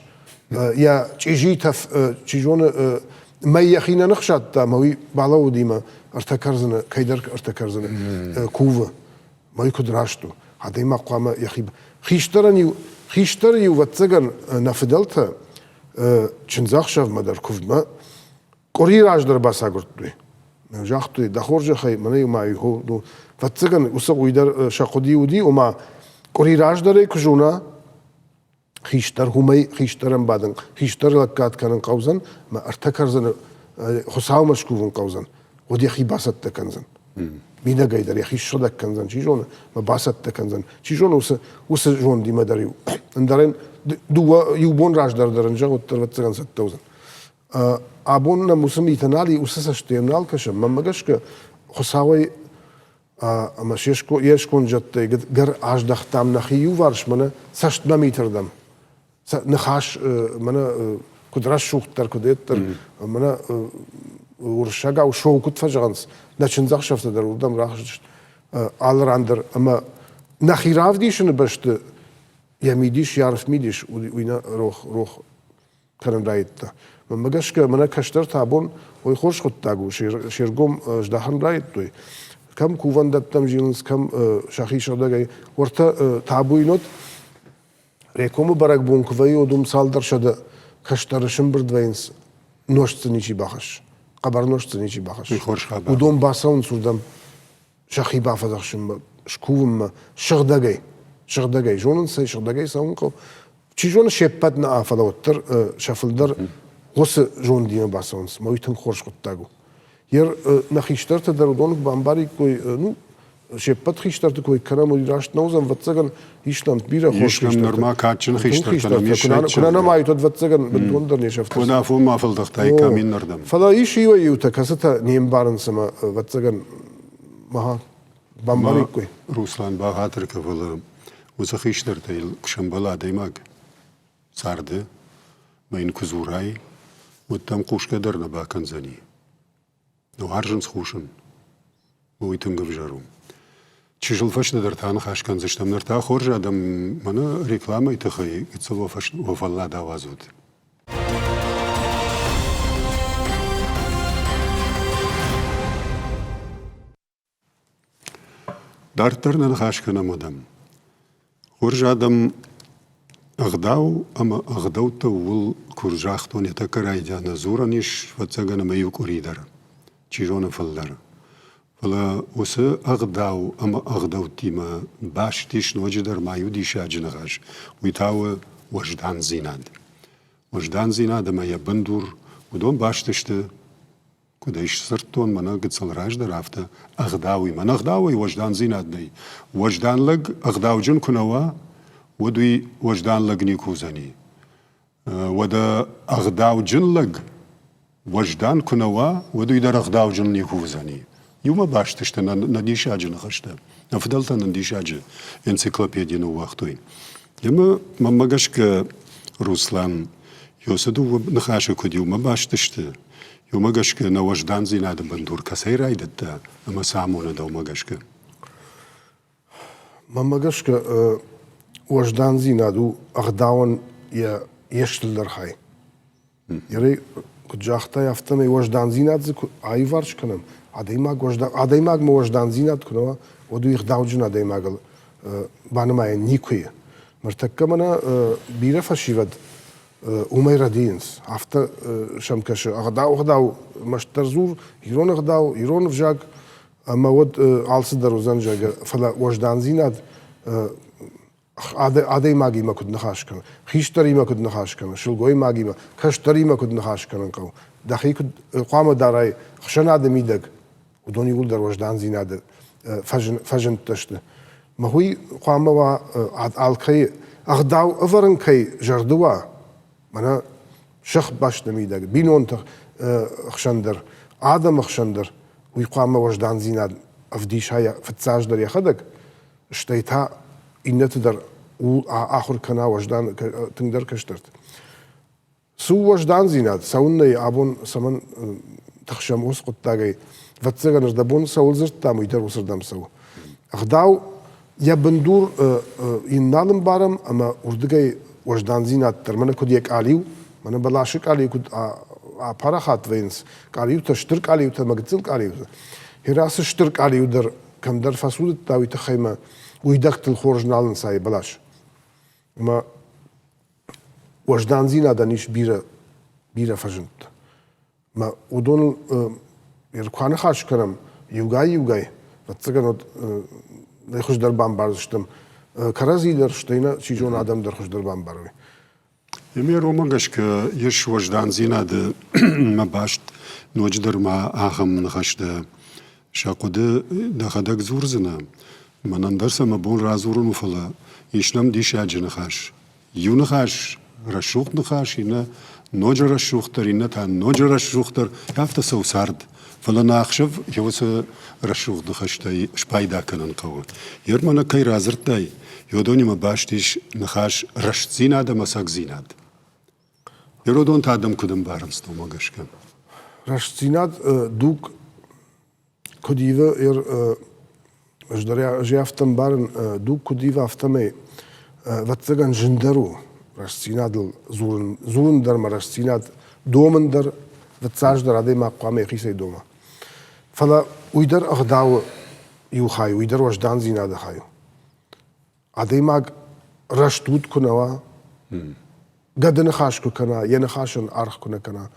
Йӕ чъизи тӕф, чи зоны, мӕй йӕхи нӕ ныхсадта, ӕмӕ уый балӕууыди мӕ ӕртӕ кӕрдзыны, кӕйдӕр ӕртӕ кӕрдзыны кувы. Мӕй куыд раст у? Адӕймаг хъуамӕ йӕхи... Хистӕрӕн-иу, хистӕр-иу, ӕвӕццӕгӕн, нӕ фыдӕлтӕ чындзӕхсӕвмӕ дӕр куывдмӕ къуыри раздӕр бацагуырдтой. Загътой, дӕ хорзӕхӕй, мӕнӕ ма ну, ӕвӕццӕгӕн, уыцы уый дӕр сӕ хъуыди уыди, ома къуыри раздӕрӕй куы зона, хистӕр уымӕй хистӕрӕн бадын, хистӕр лӕггад кӕнын хъӕудзӕн, мӕ ӕртӕ кӕрдзыны Хуыцаумӕ скувын хъӕудзӕн, уӕд йӕхи бацӕттӕ кӕндзӕн. Мидӕгӕй дӕр йӕхи ссыгъдӕг кӕндзӕн, чи зоны, мӕ бацӕттӕ кӕндзӕн. Чи зоны, уыцы, уыцы зондимӕ дӕр-иу ӕндӕрӕн дыууӕ, иу бон раздӕр дӕр ын зӕгъ, уӕддӕр ӕвӕццӕгӕн цӕттӕ уыдзӕн. Абон нӕм уыцы митӕ нал и, уыцы цӕстӕй нал кӕсӕм. Мӕнмӕ гӕсгӕ, Хуыцауӕй ӕмӕ йе сконд зӕдтӕй гӕр аздӕхтам нӕхи иуварс мӕнӕ цӕстмӕ митырдӕм. Ныхас мӕнӕ куыд рӕсугъддӕр, куыд ӕддӕр, мӕнӕ уырыссагау шоу куыд фӕзӕгъынц, нӕ чындзӕхсӕвтӕ дӕр уырдӕм рахызтысты алы ран дӕр. Ӕмӕ нӕхи равдисыны бӕсты йӕ мидис, йӕ арф мидис, уый нӕ рох, рох кӕнын райдыдта. Мӕнмӕ гӕсгӕ, мӕнӕ кӕстӕртӕ абон уый хорз хъуыддаг у, се ргом здахын райдыдтой. Кӕм кувӕндӕттӕм зилынц, кӕм сӕхи сыгъдӕгӕй. Уӕртӕ табуйы нот Рекомы бӕрӕгбон куы вӕййы, уӕд уым цалдӕр сӕдӕ кӕстӕры сымбырд вӕййынц, нозт дзы ничи бахӕссы, хъӕбӕр нозт дзы ничи бахӕссы. Уыдон бацӕуынц уырдӕм сӕхи бафӕдзӕхсынмӕ, скувынмӕ, сыгъдӕгӕй. Сыгъдӕгӕй зонынц ӕй, сыгъдӕгӕй цӕуын хъӕуы. Чи зоны, се ппӕт нӕ, фӕлӕ уӕддӕр сӕ фылдӕр уыцы зондимӕ бацӕуынц, ӕмӕ уый тынг хорз хъуыддаг у. Йе нӕ хистӕртӕ дӕр уыдон куы бамбариккой, ну, се ппӕт хистӕрты кой кӕнӕм, уый раст нӕ уыдзӕн, ӕвӕццӕгӕн, ис нӕм бирӕ хорз Ис нӕм нырма кадджын хистӕртӕ нӕм ис. Куы нӕ нымайут, уӕд, ӕвӕццӕгӕн, бынтондӕр не сӕфтдзысты. Куы нӕ афонмӕ фӕлдӕхтаиккам иннӕрдӕм. Фӕлӕ ис иуӕй-иутӕ, кӕцытӕ не мбарынц ӕмӕ, ӕвӕццӕгӕн, мӕ бамбариккой. Руслан бахатыр кӕ, фӕлӕ уыцы хистӕртӕй куы сӕмбӕла адӕймаг царды, мӕ йын куы дзурай, уӕд дӕм хъусгӕ дӕр нӕ бакӕндзӕни. Уарзынц хъусын. Уый тынг ӕвзӕр у. Чысыл фӕстӕдӕр та ныхас кӕндзыстӕм. Ныр та хорз адӕм, мӕнӕ рекламӕйы тыххӕй гыццыл уӕ фӕллад ауадзут. Дарддӕр нӕ ныхас кӕнӕм адӕм. Хорз адӕм ӕгъдау ӕмӕ ӕгъдӕуттӕ ууыл куы загътон, йӕ тӕккӕ райдианы дзурӕн ис, ӕвӕццӕгӕн, ӕмӕ иу къуыри дӕр, чи зоны, фылдӕр. Фӕлӕ уыцы ӕгъдау ӕмӕ ӕгъдӕуттимӕ баст ис ноджыдӕр ма иу диссаджы ныхас, уый та у уӕздандзинад. Уӕздандзинад ӕмӕ йӕ бындур, уыдон баст сты Куыд ӕй сдзырдтон, мӕнӕ гыццыл раздӕр, афтӕ ӕгъдауи. Мӕн ӕгъдауӕй уӕздандзинад нӕй. Уӕздан лӕг ӕгъдауджын куы нӕ уа, уӕд уый уӕздан лӕг никуы уыдзӕни. Уӕдӕ ӕгъдауджын лӕг уӕздан куы нӕ уа, уӕд уый дӕр ӕгъдауджын никуы уыдзӕни. Иумӕ баст сты нӕ диссаджы ныхӕстӕ. Нӕ фыдӕлтӕ нын диссаджы энциклопеди ныууагътой. Ӕмӕ мӕнмӕ гӕсгӕ, Руслан, Ёсы дыууӕ ныхасы куыд иумӕ баст сты, уымӕ гӕсгӕ нӕ уӕздандзинады бындур кӕцӕй райдыдта ӕмӕ цы амоны дӕумӕ гӕсгӕ? Мӕнмӕ гӕсгӕ, уӕздандзинад у ӕгъдауӕн йе стылдӕр хай. Ерӕй, куыд загътай, афтӕмӕй уӕздандзинад дзы куы аиварс кӕнӕм, адӕймаг адӕймагмӕ уӕздандзинад куы нӕ уа, уӕд уый ӕгъдауджын адӕймагыл банымайӕн никуы и. Ныртӕккӕ мӕнӕ бирӕ фӕсивӕд уымӕй рӕдийынц. Афтӕ сӕм кӕсы, ӕгъдау ӕгъдау мастдӕр дзур, ирон ӕгъдау, ирон ӕвзаг, ӕмӕ уӕд алцыдӕр уыдзӕн, зӕгъгӕ, фӕлӕ уӕздандзинад адӕймагимӕ куыд ныхас кӕны, хистӕримӕ куыд ныхас кӕны, сылгоймагимӕ, кӕстӕримӕ куыд ныхас кӕнын хъӕуы, дӕхи куыд хъуамӕ дарай ӕхсӕнады мидӕг, уыдон иууылдӕр уӕздандзинады фӕзындтӕ сты. Мӕ уый хъуамӕ уа алкӕй ӕгъдау ӕвӕрын кӕй зӕрды уа, мӕнӕ сыхбӕсты мидӕг, бинонты хсӕн дӕр, адӕмы хсӕн дӕр, уый хъуамӕ уӕздандзинад ӕвдиса фыццаджыдӕр йӕхӕдӕг, стӕй та иннӕты дӕр ахуыр кӕна уӕздан тынгдӕр кӕстӕрты. Цы у уӕздандзинад, цӕуыннӕ абон цӕмӕн тыхсӕм уыцы хъуыддагӕй? Ӕвӕццӕгӕн, ӕрдӕбон цӕуыл дзырдтам, уый дӕр уыцырдӕм цӕуы. Ӕгъдау йӕ бындур йын нал ӕмбарӕм ӕмӕ уырдыгӕй уӕздандзинад дӕр, мӕнӕ куыд йӕ къалиу, мӕнӕ бӕласы къалиу куыд апарахат вӕййынц, къалиутӕ, стыр къалиутӕ ӕмӕ гыццыл къалиутӕ. Херасы стыр къалиу дӕр кӕмдӕр фӕцудыдта, уый тыххӕй мӕ уидӕгтыл хорз нал ӕнцайы бӕлас. Ӕмӕ уӕздандзинадӕн ис бирӕ, бирӕ фӕзындтӕ. Мӕ уыдоныл куы аныхас кӕнӕм иугай-иугай, ӕвӕццӕгӕн, уӕд нӕ хуыздӕр бамбардзыстӕм кӕрӕдзи дӕр, стӕй нӕ, чи зоны, адӕм дӕр хуыздӕр бамбарой. Ме ромӕ гӕсгӕ ис уӕздандзинады мӕ баст ноджыдӕр ма ахӕм ныхӕстӕ сӕ хъуыды дӕхӕдӕг дзурдзынӕ. Мӕнӕн дӕр сӕ мӕ бон радзурын у, фӕлӕ ис нӕм диссаджы ныхас. Иу ныхас рӕсугъд ныхас, иннӕ ноджы рӕсугъддӕр, иннӕ та ноджы рӕсугъддӕр. Афтӕ цӕуы цард. Фӕлӕ нӕ ӕхсӕв уыцы рӕсугъд ныхӕстӕй спайда кӕнын хъӕуы. Ермӕнӕ кӕй радзырдтай, уыдонимӕ баст ис ныхас рӕстдзинад ӕмӕ ӕцӕгдзинад. Иродон та адӕм куыд ӕмбарынц, уымӕ гӕсгӕ? Рӕстдзинад дуг куыд ивы, ӕз дӕр ӕз афтӕ ӕмбарын, дуг куыд ивы, афтӕмӕй, ӕвӕццӕгӕн, зындӕр у рӕстдзинадыл дзурын, дзурын дӕр ӕмӕ рӕстдзинад домын дӕр, фыццаджыдӕр адӕймаг хъуамӕ йӕхицӕй дома. Фӕлӕ уый дӕр ӕгъдауы иу хай, уый дӕр уӕздандзинады хай у. Адӕймаг рӕстуд куы нӕ уа, гӕды ныхас куы кӕна, йӕ ныхасӕн аргъ куы нӕ кӕна,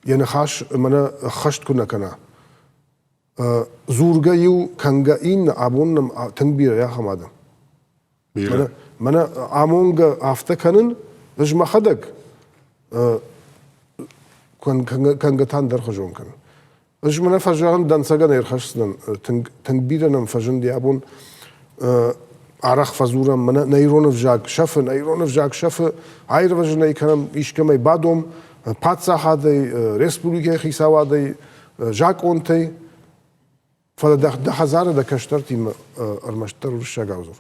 йӕ ныхас мӕнӕ ӕххӕст куы нӕ кӕна, дзургӕ иу, кӕнгӕ иннӕ, абон нӕм тынг бирӕ ахӕм адӕм. Бирӕ. Мӕнӕ амонгӕ афтӕ кӕнын, ӕз мӕхӕдӕг кӕнгӕ та ӕндӕрхуызон кӕнын. Ӕз мӕнӕ фӕзӕгъын, дӕнцӕгӕн ӕрхӕсдзынӕн, тынг, тынг бирӕ нӕм фӕзынди абон арӕх фӕдзурӕм, мӕнӕ нӕ ирон ӕвзаг сӕфы, нӕ ирон ӕвзаг сӕфы, аирвӕзын ӕй кӕнӕм, искӕмӕй бадом, паддзахадӕй, республикӕйы хицауадӕй, закъонтӕй. Фӕлӕ дӕ, дӕ хӕдзары дӕ кӕстӕртимӕ ӕрмӕстдӕр уырыссагау дзур.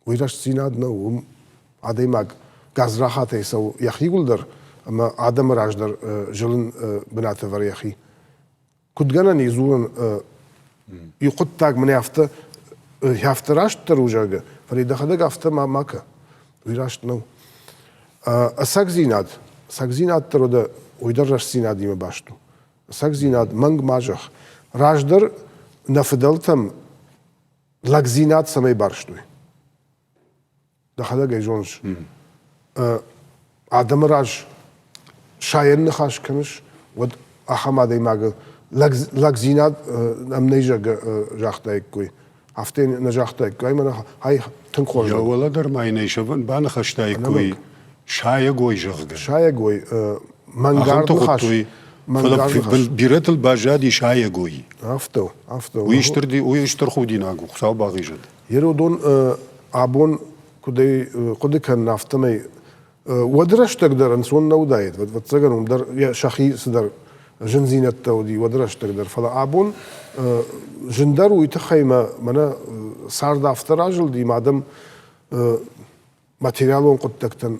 Уый рӕстдзинад нӕу, уым адӕймаг гадзрахатӕй цӕуы йӕхиуыл дӕр ӕмӕ адӕмы раз дӕр зылын бынаты ӕвӕры йӕхи. Куыд гӕнӕн и дзурын, иу хъуыддаг мын афтӕ афтӕ растдӕр у, зӕгъгӕ, фӕлӕ дӕхӕдӕг афтӕ ма ма кӕ. Уый раст нӕу. Ӕцӕгдзинад, ӕцӕгдзинад дӕр уӕдӕ уый дӕр рӕстдзинадимӕ баст у. Ӕцӕгдзинад мӕнг ма зӕгъ. Раздӕр нӕ фыдӕлтӕм лӕгдзинад цӕмӕй барстой? Дӕхӕдӕг ӕй зоныс. Адӕмы раз сайӕн ныхас кӕныс, уӕд ахӕм адӕймагы лӕгдзинад ӕм нӕй зӕгъгӕ загътаиккой. Афтӕ нӕ загътаиккой, ай мӕнӕ ай тынг хорз. Йӕ уӕлӕ дӕр ма йын ӕй баныхӕстаиккой сайӕгой, зӕгъгӕ. Сайӕгой, мӕнгард ныхас. Фӕлӕ бирӕтыл баззади сайӕгой. Афтӕ, афтӕ. Уый стыр, уый стыр худинаг у, Хуыцау бахизӕд. Еродон абон куыдӕй хъуыды кӕнын, афтӕмӕй уӕды рӕстӕг дӕр ӕнцон нӕ уыдаид, ӕвӕццӕгӕн уым дӕр сӕхи цыдӕр зындзинӕдтӕ уыди уӕды рӕстӕг дӕр, фӕлӕ абон зындӕр уый тыххӕй мӕ мӕнӕ цард афтӕ разылди, мӕ адӕм материалон хъуыддӕгтӕн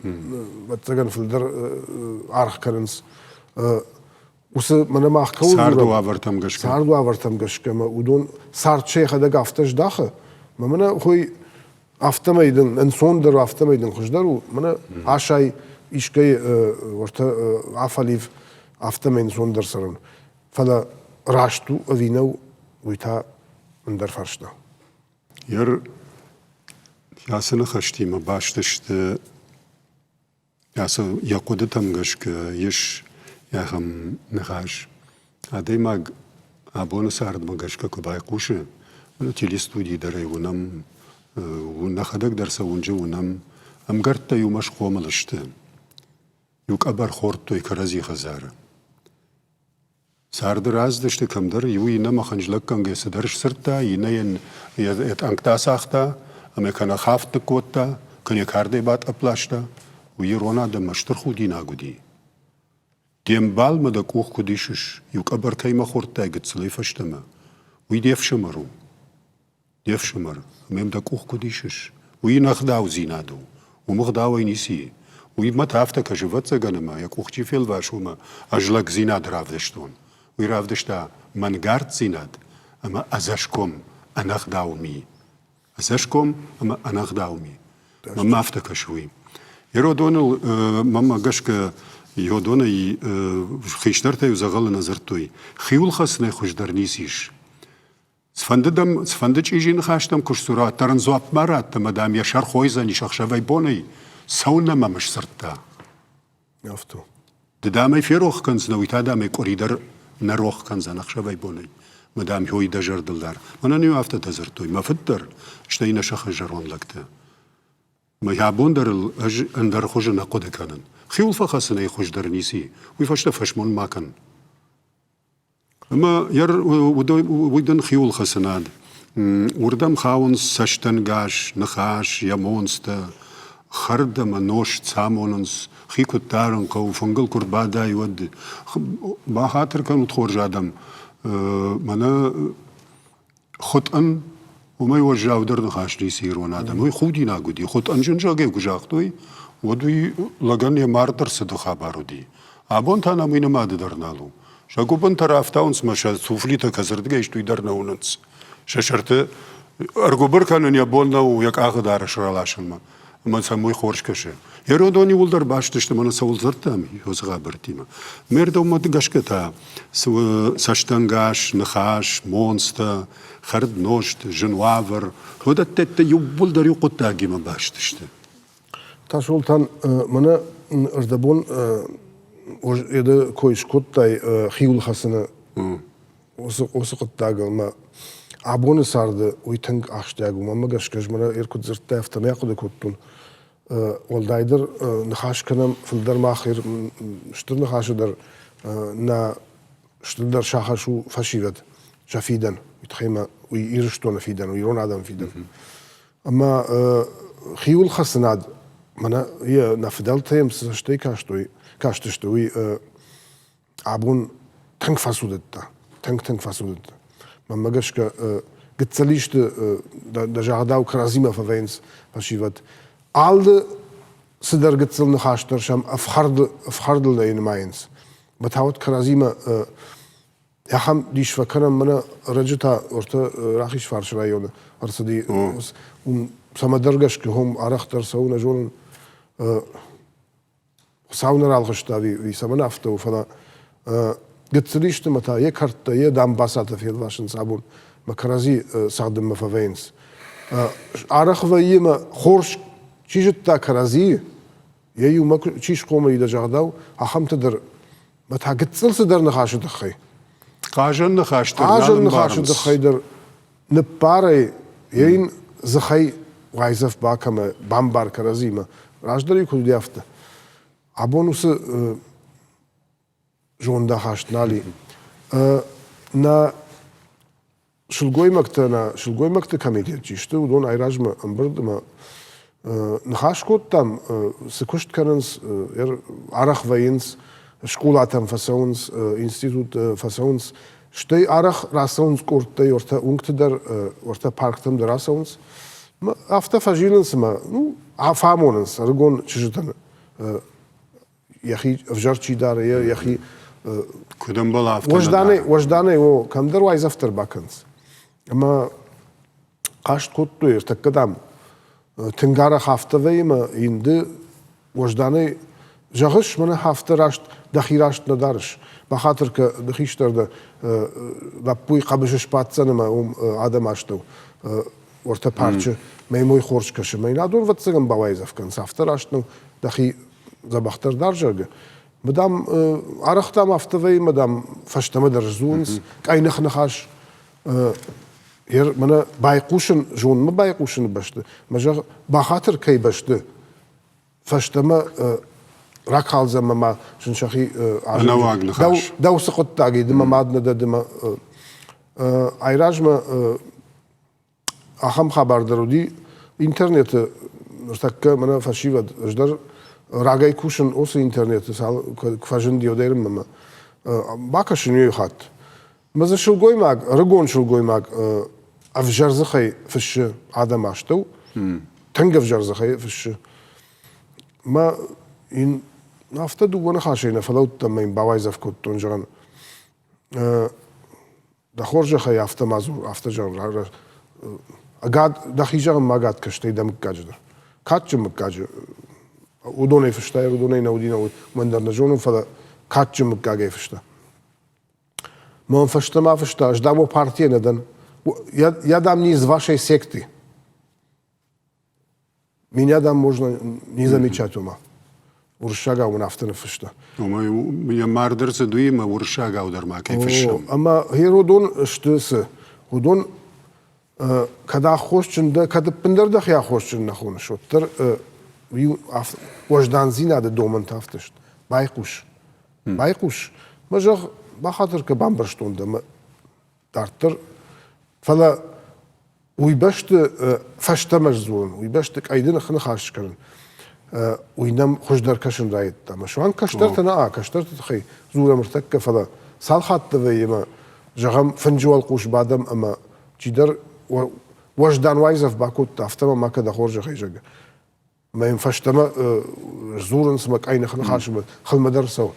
ӕвӕццӕгӕн фылдӕр аргъ кӕнынц. Уыцы мӕнӕ мах кӕуыл Царды уавӕртӕм гӕсгӕ. Царды уавӕртӕм гӕсгӕ мӕ уыдон цард сӕхӕдӕг афтӕ здахы, мӕ мӕнӕ хой афтӕмӕй дын ӕнцондӕр у, афтӕмӕй дын хуыздӕр у, мӕнӕ асай искӕй уӕртӕ афӕлив, афтӕмӕй ӕнцондӕр цӕрын. Фӕлӕ раст у ӕви нӕу, уый та ӕндӕр фарста. Ер ацы ныхӕстимӕ баст сты ацы йӕ хъуыдытӕм гӕсгӕ ис ахӕм ныхас. Адӕймаг абоны цардмӕ гӕсгӕ куы байхъусы, телестудийы дӕр ӕй уынӕм, нӕхӕдӕг дӕр сӕ уынджы уынӕм, ӕмгӕрттӕ иумӕ схъомыл сты, иу къӕбӕр хордтой кӕрӕдзи хӕдзары. Царды рӕзыдысты кӕмдӕр, иу иннӕмӕ хынджылӕггӕнгӕ цыдӕр сдзырдта, иннӕ йын йӕ тъӕнгтӕ ацагъта ӕмӕ кӕнӕ хафт ныккодта, кӕнӕ кардӕй батъӕпп ласта. Уый ирон адӕммӕ стыр худинаг уыди. Де мбалмӕ дӕ къух куыд исыс, иу къӕбӕр кӕимӕ хордтай гыццылӕй фӕстӕмӕ, уый де фсымӕр у. Де фсымӕр, мӕм дӕ къух куыд исыс? Уый йын ӕгъдаудзинад у. Уым ӕгъдауӕй ницы и. Уый мӕ та афтӕ кӕсы, ӕвӕццӕгӕн ӕмӕ йӕ къух чи фелвасы, уымӕ ӕз лӕгдзинад равдыстон. Уый равдыста мӕнгарддзинад ӕмӕ ӕдзӕсгом, ӕнӕгъдау ми. Ӕдзӕсгом ӕмӕ ӕнӕгъдау ми. Мӕнмӕ афтӕ кӕсы уый. Еродоныл, мӕнмӕ гӕсгӕ, Йодонӕй хистӕртӕ-иу дзӕгъӕлы нӕ дзырдтой. Хиуыл хӕцынӕй хуыздӕр ницы ис. Цыфӕнды дӕм, цыфӕнды чъизи ныхӕстӕм куы сдзура, уӕддӕр ын дзуапп ма ратт ӕмӕ дӕм йӕ сӕр хойдзӕнис ӕхсӕвӕй-бонӕй, цӕуылнӕ мӕм сдзырдта? Афтӕ. Ды дам ӕй ферох кӕндзынӕ, уый та дам ӕй къуыри дӕр нӕ рох кӕндзӕн ӕхсӕвӕй-бонӕй. Мӕ дам хой дӕ зӕрдыл дар. Мӕнӕн-иу афтӕтӕ дзырдтой мӕ фыд дӕр, стӕй нӕ сыхы зӕронд лӕгтӕ. Мӕ абон дӕр ыл ӕз ӕндӕр хуызы нӕ хъуыды кӕнын. Хиуыл фӕхӕцынӕй хуыздӕр ницы и, уый фӕстӕ фӕсмон ма кӕн. Ӕмӕ уый дын хиуылхӕцынад. Уырдӕм хауынц цӕстӕнгас, ныхас, йӕ монцтӕ, хӕрд ӕмӕ нозт амонынц, хи куыд дарын хъӕуы, фынгыл куы рбадай, уӕд. Бахатыр кӕнут, хорз адӕм, мӕнӕ Хуытъын, уымӕй уӕззаудӕр ныхас ницы ирон адӕм. Уый худинаг уыди. Хуытъынджын зӕгъгӕ куы загътой, уӕд уый лӕгӕн йӕ мард ӕрцыды хабар уыди. Абон та нӕм уый нымады дӕр нал у. Сӕ гуыбынтӕ рафтауынц мӕ сӕ туфлитӕ кӕцырдыгӕй сты, уый дӕр нӕ уынынц. Сӕ сӕрты ӕргуыбыр кӕнын йӕ бон нӕу йӕ къахы дарӕс раласынмӕ. Ӕмӕ сӕм уый хорз кӕсы. Еродон иууылдӕр баст сты, мӕнӕ цӕуыл дзырдтам, уыцы хабӕрттимӕ. Ме рдӕммӕ гӕсгӕ та цӕстӕнгас, ныхас, монцтӕ, хӕрд-нозт, зын уавӕр, уыдӕттӕ иууылдӕр иу хъуыддагимӕ баст сты. Тасолтан, мӕнӕ ӕрдӕбон ды кой скодтай хиуылхӕцыны уыцы хъуыддагыл мӕ. Абоны царды уый тынг ахсджиаг у. Мӕнмӕ гӕсгӕ ӕз мӕнӕ ир куыд дзырдтай, афтӕ мӕ ахъуыды кодтон. Уӕлдайдӕр ныхас кӕнӕм фылдӕр мах стыр ныхасы дӕр нӕ стырдӕр сагъӕс у фӕсивӕд, сӕ фидӕн. Уый тыххӕй ма уый Ирыстоны фидӕн у, ирон адӕмы фидӕн. Ӕмӕ хиуылхӕцынад мӕнӕ йӕ нӕ фыдӕлтӕ йӕм цы цӕстӕй кастой, кастысты, уый абон тынг фӕцудыдта, тынг-тынг фӕцудыдта. Мӕнмӕ гӕсгӕ, гыццыл исты дӕ загъдау кӕрӕдзимӕ фӕвӕййынц фӕсивӕд. Алы цыдӕр гыццыл ныхас дӕр сӕм ӕфхӕрдыл нӕ нымайынц. Мӕ та уӕд кӕрӕдзимӕ ахӕм дис фӕкӕнӕм, мӕнӕ ӕрӕджы та ортӕ Рахизфарсы районы ӕрцыди, уым цӕмӕдӕр гӕсгӕ хом арӕхдӕр цӕуы, нӕ зонын, Хуыцау нӕ ралгъыста ӕви уый цӕмӕн афтӕ у, фӕлӕ гыццыл исты мӕ та йӕ кӕрдтӕ, йӕ дамбацатӕ фелвасынц абон, мӕ кӕрӕдзи цӕгъдынмӕ фӕвӕййынц. Арӕх вӕййы мӕ хорз чи зыдта кӕрӕдзийы, йӕ иумӕ чи схъомыл и дӕ загъдау, ахӕмтӕ дӕр мӕ та гыццыл цыдӕр ныхасы тыххӕй. Хъазӕн ныхас дӕр Хъазӕн ныхасы тыххӕй дӕр ныппарӕй, йӕ йын дзыхӕй уайдзӕф бакӕмӕ, бамбар кӕрӕдзимӕ. Раздӕр-иу куыд уыди, афтӕ. Абон уыцы зондахаст нал и. Нӕ сылгоймӕгтӕ, нӕ сылгоймӕгты комитет чи сты, уыдон айразмӕ ӕмбырдмӕ ныхас кодтам, цы куыст кӕнынц, арӕх вӕййынц, скъолатӕм фӕцӕуынц, институтты фӕцӕуынц, стӕй арӕх рацӕуынц къордтӕй, ортӕ уынгты дӕр, ортӕ парктӕм дӕр ацӕуынц. Афтӕ фӕзилынц ӕмӕ ну, фӕамонынц ӕрыгон чызджытӕн йӕхи ӕвзӕр чи дары, йӕхи куыд ӕмбӕлы, афтӕ уӕзданӕй, уӕзданӕй о, кӕмдӕр уайдзӕф дӕр бакӕнынц. Ӕмӕ хъаст кодтой, ӕртӕккӕ, дам, тынг арӕх афтӕ вӕййы ӕмӕ йын ды уӕзданӕй зӕгъыс, мӕнӕ афтӕ раст, дӕхи раст нӕ дарыс. Бахатыр кӕ, ды хистӕр дӕ, лӕппуйы хъӕбысы сбаддзӕн ӕмӕ уым адӕм астӕу уӕртӕ парчы мӕ мой хорз кӕсы. Мӕ йын адон ӕвӕццӕгӕн бауайдзӕф кӕнынц, афтӕ раст нӕу, дӕхи дзӕбӕхдӕр дар, зӕгъгӕ. Мадам, арӕх, дам, афтӕ вӕййы, мадам, фӕстӕмӕ дӕр сдзурынц, къӕйных ныхас мӕнӕ байхъусын, зондмӕ байхъусыны бӕсты, мӕ зӕгъ, бахатыр кӕй бӕсты, фӕстӕмӕ ракалдзӕн мӕ ма сын сӕхи ӕнӕуаг ныхас. Дӕу цы хъуыддаг и, ды мӕ мад нӕ дӕ, ды мӕ айразмӕ ахӕм хабар дӕр уыди интернеты ныртӕккӕ мӕнӕ фӕсивӕд ӕз дӕр рагӕй кусын уыцы интернеты цал куы фӕзынди уӕдӕй мӕ бакӕсын иу хатт мӕ дзы сылгоймаг ӕрыгон сылгоймаг ӕвзӕр дзыхӕй фыссы адӕм астӕу тынг ӕвзӕр дзыхӕй фыссы мӕ йын афтӕ дыууӕ ныхасӕй нӕ фӕлӕудтӕн мӕ йын бауайдзӕф кодтон зӕгъын Дӕ хорзӕхӕй афтӕ ма дзур, афтӕ зӕгъ, ӕгад, дӕхи зӕгъын ма ӕгад кӕс, стӕй дӕ мыггаджы дӕр. Кадджын мыггаджы, уыдонӕй фыста, уыдонӕй нӕ уыди, нӕ уыд, уымӕн дӕр нӕ зонын, фӕлӕ кадджын мыггагӕй фыста. Мӕн фӕстӕмӕ фыста, ӕз дам, партийӕ нӕ дӕн. Я, я дам не из вашей секты. Меня дам можно не замечать ума. Уырыссагау мын афтӕ ныффыста. Омӕ йӕ мард ӕрцыд уыимӕ уырыссагау дӕр ма кӕй фыссӕм. Ӕмӕ уыдон сты цы? Уыдон кӕд аххосджын дӕ, кӕд ӕппындӕр дӕхи аххосджын нӕ хоныс, уӕддӕр уӕздандзинады домӕнтӕ афтӕ сты. Байхъус. Байхъус. Мӕ зӕгъ, бахатыр кӕ, бамбӕрстон дӕ, мӕ дарддӕр. Фӕлӕ уый бӕсты фӕстӕмӕ сдзурын, уый бӕсты къӕйдыны ныхас скӕнын, уый нӕм хуыздӕр кӕсын райдыдта. Ӕмӕ суанг кӕстӕртӕ нӕ, кӕстӕрты тыххӕй дзурӕм ӕртӕккӕ, фӕлӕ цал хатты вӕййы ӕмӕ, зӕгъӕм, фынджы уӕлхъус бадӕм ӕмӕ чидӕр уӕздан уайдзӕф бакодта, афтӕ ма кӕд хорзӕхӕй зӕгъы. Ӕмӕ йын фӕстӕмӕ сдзурынц мӕ къӕйных ныхасмӕ, хылмӕ дӕр цӕуы.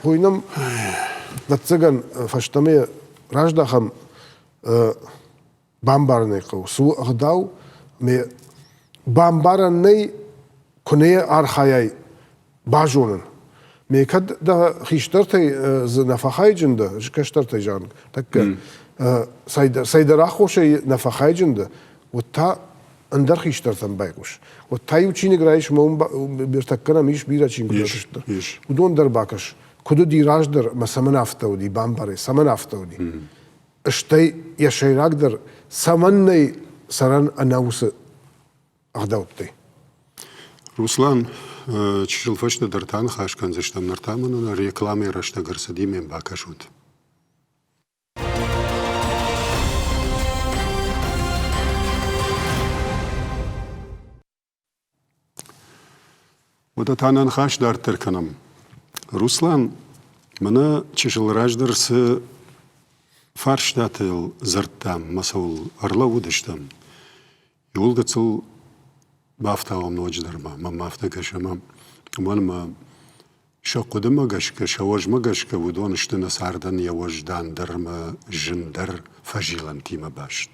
Уый нӕм, ӕвӕццӕгӕн, фӕстӕмӕ раздахӕм бамбарын ӕй хъӕуы, цы у ӕгъдау, ӕмӕ бамбарӕн нӕй, куы нӕ архайай базонын. Ме кӕд дӕ хистӕртӕй дзы нӕ фӕхайджын дӕ, кӕстӕртӕй зӕгъын, тӕккӕ цӕйдӕр аххосӕй нӕ фӕхайджын дӕ, уӕд та ӕндӕр хистӕртӕм байхъус. Уӕд та иу чиныг райс, ӕмӕ уым ӕртӕккӕ нӕм ис бирӕ чингуытӕ фыст. Уыдон дӕр бакӕс. Куыд уыди раздӕр ӕмӕ цӕмӕн афтӕ уыди, бамбарай, цӕмӕн афтӕ уыди. Стӕй йӕ сӕйрагдӕр, цӕмӕн нӕй цӕрӕн ӕнӕ уыцы ӕгъдӕуттӕй? Руслан, чысыл фӕстӕдӕр та ныхас кӕндзыстӕм, ныр та мӕнӕ рекламӕйы рӕстӕг ӕрцыди, мӕм бакӕсут. Уӕдӕ та нӕ ныхас дарддӕр кӕнӕм. Руслан, мӕнӕ чысыл раздӕр цы фарстатыл дзырдтам ӕмӕ цӕуыл ӕрлӕууыдыстӕм, иууыл гыццыл бафтауӕм ноджыдӕр ма, мӕнмӕ афтӕ кӕсы, ӕмӕ уымӕн ӕмӕ сӕ хъуыдымӕ гӕсгӕ, сӕ уӕзмӕ гӕсгӕ уыдон сты нӕ цардӕн йӕ уӕздандӕр ӕмӕ зындӕр фӕзилӕнтимӕ баст.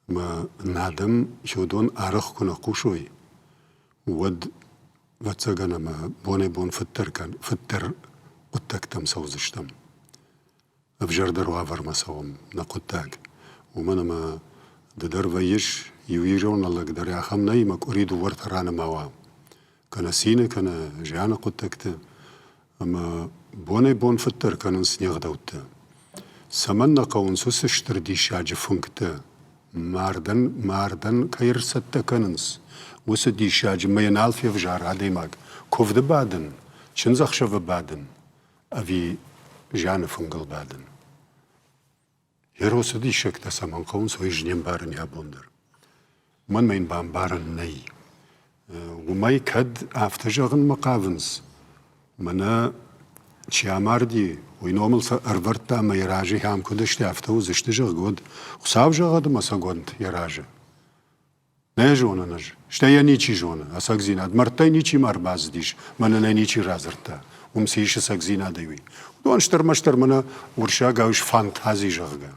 Ӕмӕ нӕ адӕм уыдон арӕх куы нӕ хъусой, уӕд, ӕвӕццӕгӕн, ӕмӕ бонӕй-бон фыддӕр кӕн, фыддӕр хъуыддӕгтӕм цӕудзыстӕм. Ӕвзӕрдӕр уавӕрмӕ цӕуӕм нӕ хъуыддаг. Уымӕн ӕмӕ ды дӕр вӕййыс, иу ирон лӕг дӕр ахӕм нӕй, ӕмӕ къуыри дыууӕртӕ раны ма уа. Кӕнӕ цины, кӕнӕ зианы хъуыддӕгты. Ӕмӕ бонӕй-бон фыддӕр кӕнынц не гъдӕуттӕ. Цӕмӕн нӕ хъӕуынц уыцы стыр диссаджы фынгтӕ? Мардӕн, мардӕн кӕй ӕрцӕттӕ кӕнынц, уыцы диссаджы мӕ нал февзары адӕймаг. Куывды бадын, чындзӕхсӕвы бадын ӕви зианы фынгыл бадын. Еросы диссӕгтӕ цӕмӕн хъӕуынц, уый ӕз не мбарын абон дӕр. Мӕнмӕ йын бамбарӕн нӕй. Уымӕй кӕд афтӕ зӕгъынмӕ хъавынц, мӕнӕ чи амарди, уый номыл сӕ ӕрвӕрдта ӕмӕ йӕ разы хӕм куыд сты, афтӕ уыдзысты, зӕгъгӕ, уӕд Хуыцау зӕгъӕд ӕмӕ сӕ гуӕнт йӕ разы. Нӕ зонын ӕз, стӕй йӕ ничи зоны, ӕцӕгдзинад. Мӕрдтӕй ничи ма ӕрбацыдис, мӕнӕн ӕй ничи радзырдта, уым цы ис ӕцӕгдзинадӕй, уый. Уыдон сты ӕрмӕстдӕр мӕнӕ уырыссагау ис фантази, зӕгъгӕ.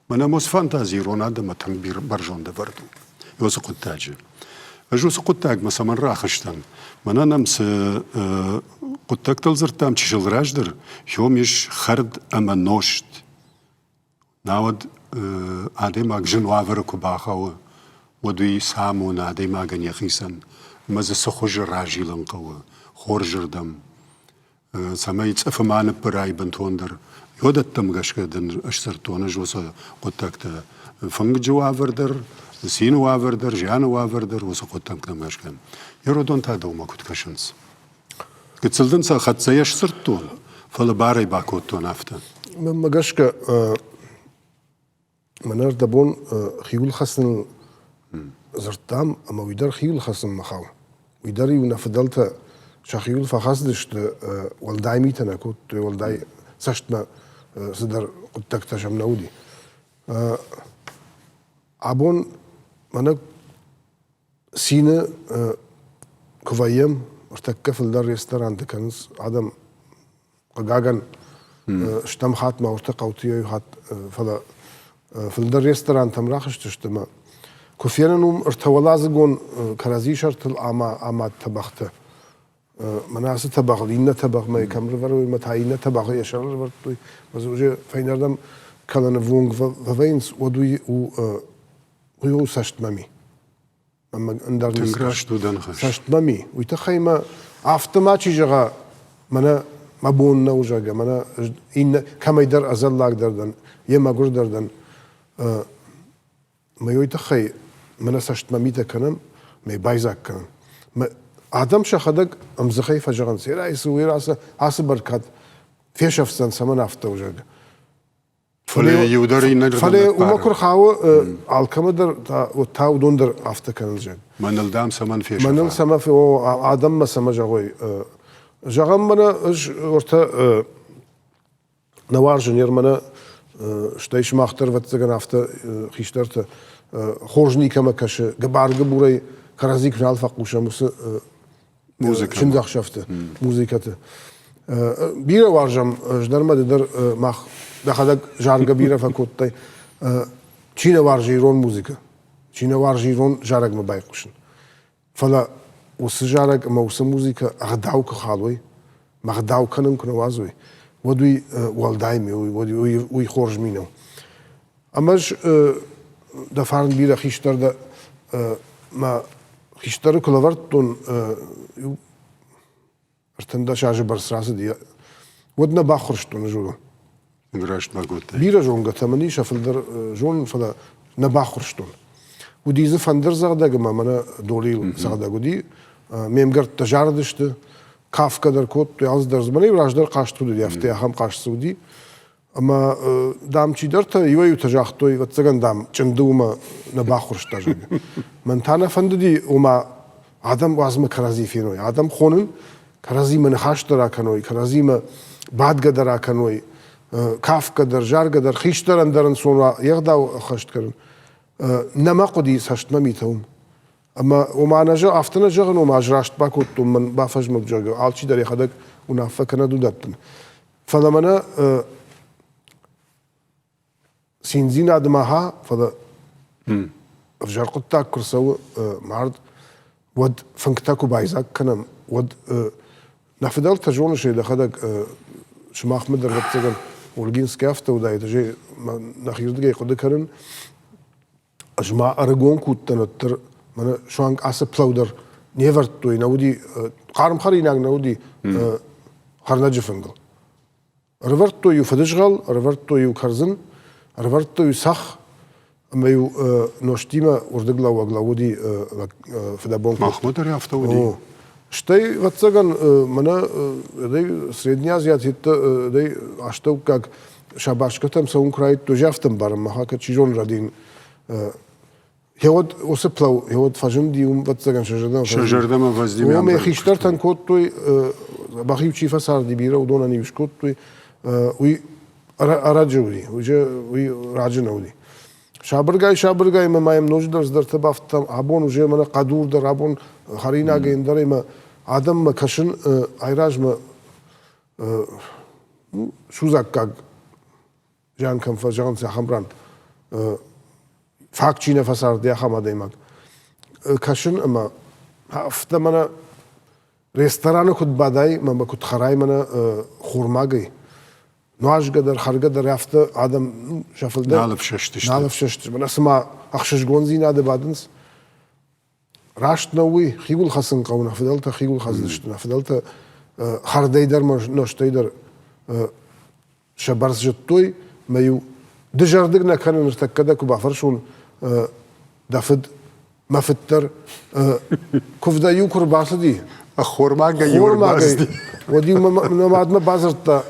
Мӕнӕ уыцы фантази ирон адӕммӕ тынг бӕрзонд ӕвӕрд у уыцы хъуыддаджы. Ӕз уыцы хъуыддагмӕ цӕмӕн рахызтӕн? Мӕнӕ нӕм цы хъуыддӕгтыл дзырдтам чысыл раздӕр, хьом ис хӕрд ӕмӕ нозт. Науӕд адӕймаг зын уавӕры куы бахауы, уӕд уый цы амоны адӕймагӕн йӕхицӕн ӕмӕ дзы цы хуызы разилын хъӕуы хорзырдӕм, цӕмӕй цъыфы ма ныппырай бынтондӕр. Уыдӕттӕм гӕсгӕ дын сдзырдтон ӕз уыцы хъуыддӕгтӕ. Фынджы уавӕр дӕр, цины уавӕр дӕр, зианы уавӕр дӕр уыцы хъуыддӕгтӕм гӕсгӕ. Еродон та дӕумӕ куыд кӕсынц? Гыццыл дын сӕ хӕццӕйӕ сдзырдтон, фӕлӕ барӕй бакодтон афтӕ. Мӕнмӕ гӕсгӕ, мӕнӕ ӕрдӕбон хиуыл хӕцыныл дзырдтам, ӕмӕ уый дӕр хиуыл хӕцынмӕ хауы. Уый дӕр-иу нӕ фыдӕлтӕ сӕхиуыл фӕхӕцыдысты, уӕлдай митӕ нӕ кодтой, уӕлдай цӕстмӕ цыдӕр хъуыддӕгтӕ сӕм нӕ уыди. Абон мӕнӕ Цины куы вӕййӕм, ӕртӕккӕ фылдӕр ресторанты кӕнынц адӕм, хъыгагӕн, стӕм хатт ма уырты хъӕуты иу хатт, фӕлӕ фылдӕр ресторантӕм рахызтысты ӕмӕ куы фенын уым ӕртӕуӕладзыгон кӕрӕдзи сӕртыл ӕмӕ амад тӕбӕгътӕ, мӕнӕ ацы тӕбӕгъыл иннӕ тӕбӕгъмӕ кӕм рывӕрой ӕмӕ та иннӕ тӕбӕгъы йӕ сӕрыл ӕрывӕрдтой, ӕмӕ дзы уже фӕйнӕрдӕм кӕлӕны вонг фӕвӕййынц, уӕд уый у уый у цӕстмӕми. Ӕмӕ ӕндӕр Тынг раст у дӕ ныхас. Цӕстмӕми. Уый тыххӕй мӕ афтӕ ма чи зӕгъа, мӕнӕ мӕ бон нӕу, зӕгъгӕ, мӕнӕ иннӕ кӕмӕйдӕр ӕдзӕллагдӕр дӕн, йе мӕгуырдӕр дӕн. Мӕ уый тыххӕй мӕнӕ цӕстмӕ митӕ кӕнӕм, мӕ байдзаг кӕнӕм. Мӕ адӕм сӕхӕдӕг ӕмдзыхӕй фӕзӕгъынц, ерӕй цы, уый ацы, ацы бӕркад фесӕфдзӕн, цӕмӕн афтӕ у, зӕгъгӕ. Фӕлӕ иу дӕр иннӕрдӕм Фӕлӕ уымӕ куы рхауы, алкӕмӕ дӕр та, та уыдон дӕр афтӕ кӕнынц, зӕгъ. Мӕныл дам цӕмӕн фесӕфа? Мӕныл цӕмӕ, о, адӕммӕ цӕмӕ зӕгъой. Зӕгъӕм, мӕнӕ ӕз ортӕ нӕ уарзын ер мӕнӕ стӕй сымах дӕр, ӕвӕццӕгӕн, афтӕ хистӕртӕ хорз никӕмӕ кӕсы, гыбар-гыбурӕй кӕрӕдзи куы нал фӕхъусӕм, уыцы чындзӕхсӕвты музыкӕты. Бирӕ уарзӕм, ӕз дӕр ӕмӕ ды дӕр мах дӕхӕдӕг заргӕ бирӕ фӕкодтай. Чи нӕ уарзы ирон музыкӕ, чи нӕ уарзы ирон зарӕгмӕ байхъусын. Фӕлӕ уыцы зарӕг ӕмӕ уыцы музыкӕ ӕгъдау куы халой, мӕ ӕгъдау кӕнын куы нӕ уадзой, уӕд уый уӕлдай ми у, уӕд уый хорз ми нӕу. Ӕмӕ ӕз дӕ фарн бирӕ хистӕр дӕ мӕ хистӕры куы лӕвӕрдтон, иу 13 азы бӕрц рацыди, уӕд нӕ баххуырстон ӕз уыдон. Раст бакодтай. Бирӕ зонгӕтӕ мын ис, фылдӕр зонын, фӕлӕ нӕ баххуырстон. Уыди дзы фӕндырдзӕгъдӕг ӕмӕ мӕнӕ долийыл цӕгъдӕг уыди. Ме мгӕрттӕ зарыдысты, кафгӕ дӕр кодтой, алцыдӕр дзы. Мӕнӕ-иу раздӕр хъазт уыди, афтӕ ахӕм хъазт дзы уыди. Ӕмӕ, дам, чидӕртӕ иуӕй-иутӕ загътой, ӕвӕццӕгӕн, дам, чъынды уымӕ нӕ баххуырста, зӕгъгӕ. Мӕн та нӕ фӕндыди, ома, адӕм уадзмӕ кӕрӕдзи феной. Адӕм хонын, кӕрӕдзимӕ ныхас дӕр акӕной, кӕрӕдзимӕ бадгӕ дӕр акӕной, кафгӕ дӕр, заргӕ дӕр, хистӕрӕн дӕр ӕнцон уа йе гъдау ӕххӕст кӕнын. Нӕ мӕ хъуыди цӕстмӕ митӕ уым. Ӕмӕ ома нӕ афтӕ нӕ зӕгъын, ома ӕз раст бакодтон, мӕн бафӕзмӕг, зӕгъгӕ, алчидӕр йӕхӕдӕг уынаффӕ кӕнӕд уыдӕттӕн. Фӕлӕ мӕнӕ циндзинады ма фӕлӕ ӕвзӕр хъуыддаг куы рцӕуы мард, уӕд фынгтӕ куы байдзаг кӕнӕм, уӕд нӕ фыдӕлтӕ зоныс дӕхӕдӕг сымахмӕ дӕр ӕвӕццӕгӕн Ольгинскӕй афтӕ уыдаид, ӕз нӕхирдыгӕй хъуыды кӕнын, ӕз ма ӕрыгон куы уыдтӕн, уӕддӕр мӕнӕ суанг ацы плау дӕр не вӕрдтой, нӕ уыди, хъарм хӕринаг нӕ уыди хӕрнӕджы фынгыл. Ӕрӕвӕрдтой-иу фыдызгъӕл, ӕрӕвӕрдтой-иу кӕрдзын, ӕрӕвӕрдтой-иу цӕхх, ӕмӕ-иу нозтимӕ уырдыглӕууӕг лӕууыди фыдӕбон. Махмӕ дӕр афтӕ уыди. Стӕй, ӕвӕццӕгӕн, мӕнӕ среднеазиат астӕуккаг сабашкӕтӕм цӕуын куы райдыдтой, афтӕ ӕмбарын махӕн, кӕд чи зоны рӕдийын. Гъеуӕд уыцы плау, гъеуӕд фӕзынди, уым, ӕвӕццӕгӕн, сӕ зӕрдӕмӕ Сӕ зӕрдӕмӕ фӕзынди. Уым йӕ хистӕртӕн кодтой, бӕх-иу чи фӕцарди бирӕ, уыдонӕн-иу скодтой. Уый ӕрӕджы уыди, уый раджы нӕ уыди. Сабыргай-сабыргай ма йӕм ноджыдӕр цыдӕртӕ бафтыдтам. Абон уже мӕнӕ хъӕдур дӕр, абон хӕринагӕй ӕндӕр ӕмӕ адӕммӕ кӕсын айразмӕ судзаггаг зиан кӕм фӕзӕгъынц, ахӕм ран фаг чи нӕ фӕцарди, ахӕм адӕймаг. Кӕсын ӕмӕ афтӕ мӕнӕ рестораны куыд бадай мӕ куыд хӕрай мӕнӕ хурмагӕй, нуазгӕ дӕр, хӕргӕ дӕр афтӕ адӕм сӕ фылдӕр нал ӕфсӕстысты. Нал ӕфсӕстысты. Мӕнӕ цыма ӕхсызгондзинады бадынц. Раст нӕу уый, хиуыл хӕцын хъӕуы, нӕ фыдӕлтӕ хиуыл хӕцыдысты, нӕ фыдӕлтӕ хӕрдӕй дӕр нозтӕй дӕр сӕ бӕрц зыдтой, мӕ-иу дызӕрдыг нӕ кӕнын, ныртӕккӕ дӕ куы бафӕрсон, дӕ фыд, мӕ фыд дӕр куывдӕй-иу куы рбацыди, ӕххормагӕй-иу ӕрбацыди, уӕд-иу мӕ мадмӕ бадзырдта,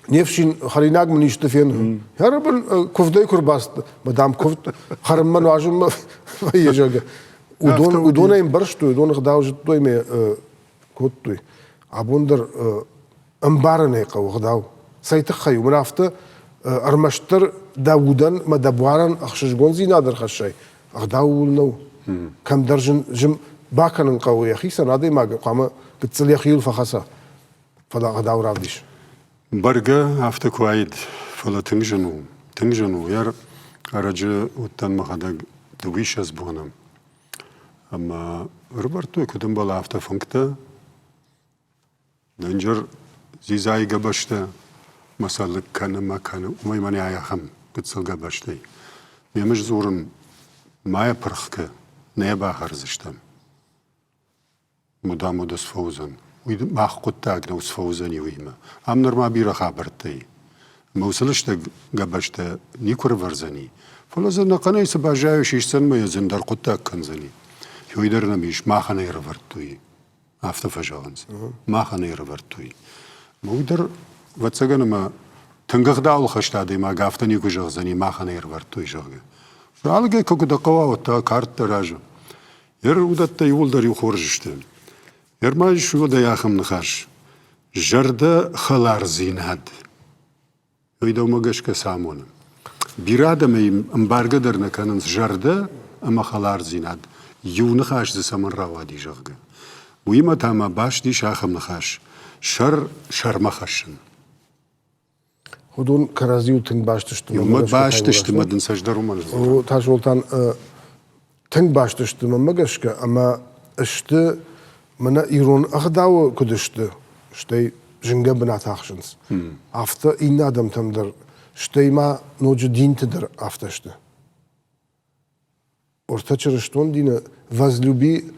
не фсин, хӕринаг мын исты фен. Хӕрын куывдӕй куы рбацыд, мадам куывд хӕрынмӕ нуазынмӕ вӕййы, зӕгъгӕ. Уыдон, уыдон ӕй ӕмбӕрстой, уыдон ӕгъдау зыдтой мӕ кодтой. Абон дӕр ӕмбарын ӕй хъӕуы ӕгъдау. Цӕй тыххӕй у? Мын афтӕ ӕрмӕстдӕр дӕ удӕн мӕ дӕ буарӕн ӕхсызгондзинад ӕрхӕссай, ӕгъдау ууыл нӕу. Кӕмдӕр зын, зын бакӕнын хъӕуы йӕхицӕн, адӕймаг хъуамӕ гыццыл йӕхиуыл фӕхӕца. Фӕлӕ ӕгъдау равдис. Бӕргӕ афтӕ куы уаид, фӕлӕ тынг зын у, тынг зын у. Ӕрӕджы уыдтӕн мӕхӕдӕг дыууиссӕдз боны. Ӕмӕ ӕрывӕрдтой, куыд ӕмбӕлы, афтӕ фынгтӕ, дынджыр дзидзайы гӕбӕзтӕ мӕ сӕ лыг кӕны мӕ кӕны, уымӕй мӕнӕ ахӕм гыццыл гӕбӕзтӕй. Ме мыздзурын, ма йӕ пырх кӕ, нӕ йӕ бахӕрдзыстӕм. Мудамуда сфӕуыдзӕн. Уый мах хъуыддаг нӕу сфӕуыдзӕни уыимӕ. Ам нырма бирӕ хабӕрттӕ и. Ӕмӕ уыцы лыстӕг гӕбӕзтӕ никуы рывӕрдзӕни. Фӕлӕ дзы ӕнӕхъӕнӕй цы баззайа, сисдзӕн мӕ йӕ ӕндӕр хъуыддаг кӕндзӕни. Уый дӕр нӕм ис, махӕн ӕй ӕрӕвӕрдтой. Афтӕ фӕзӕгъынц. Махӕн ӕй ӕрӕвӕрдтой. Ӕмӕ уый дӕр, ӕвӕццӕгӕн, ӕмӕ тынг ӕгъдауылхӕст адӕймаг афтӕ никуы зӕгъдзӕни, махӕн ӕй ӕрӕвӕрдтой, зӕгъгӕ. Ралыгӕй куы дӕ хъӕуа, уӕд та кард дӕ разы. Ер уыдӕттӕ иууылдӕр иу хорз сты. Ӕрмӕст ис уӕдӕй ахӕм ныхас: зӕрдӕ хӕлардзинад. Уый дӕумӕ гӕсгӕ цы амоны? Бирӕ адӕмӕй ӕмбаргӕ дӕр нӕ кӕнынц зӕрдӕ ӕмӕ хӕлардзинад. Иу ныхас дзы цӕмӕн рауади, зӕгъгӕ. Уыимӕ та ма баст ис ахӕм ныхас: сӕр сӕрмӕ хӕссын. Уыдон кӕрӕдзиуыл тынг баст сты. Иумӕ баст сты мӕ дын сӕ ӕз дӕр уымӕн дзурын. Тасолтан, тынг баст сты мӕнмӕ гӕсгӕ ӕмӕ сты мӕнӕ ирон ӕгъдауы куыд сты, стӕй зынгӕ бынат ахсынц. Афтӕ иннӕ адӕмтӕм дӕр, стӕй ма ноджы динты дӕр афтӕ сты. Ортӕ чырыстон дины возлюби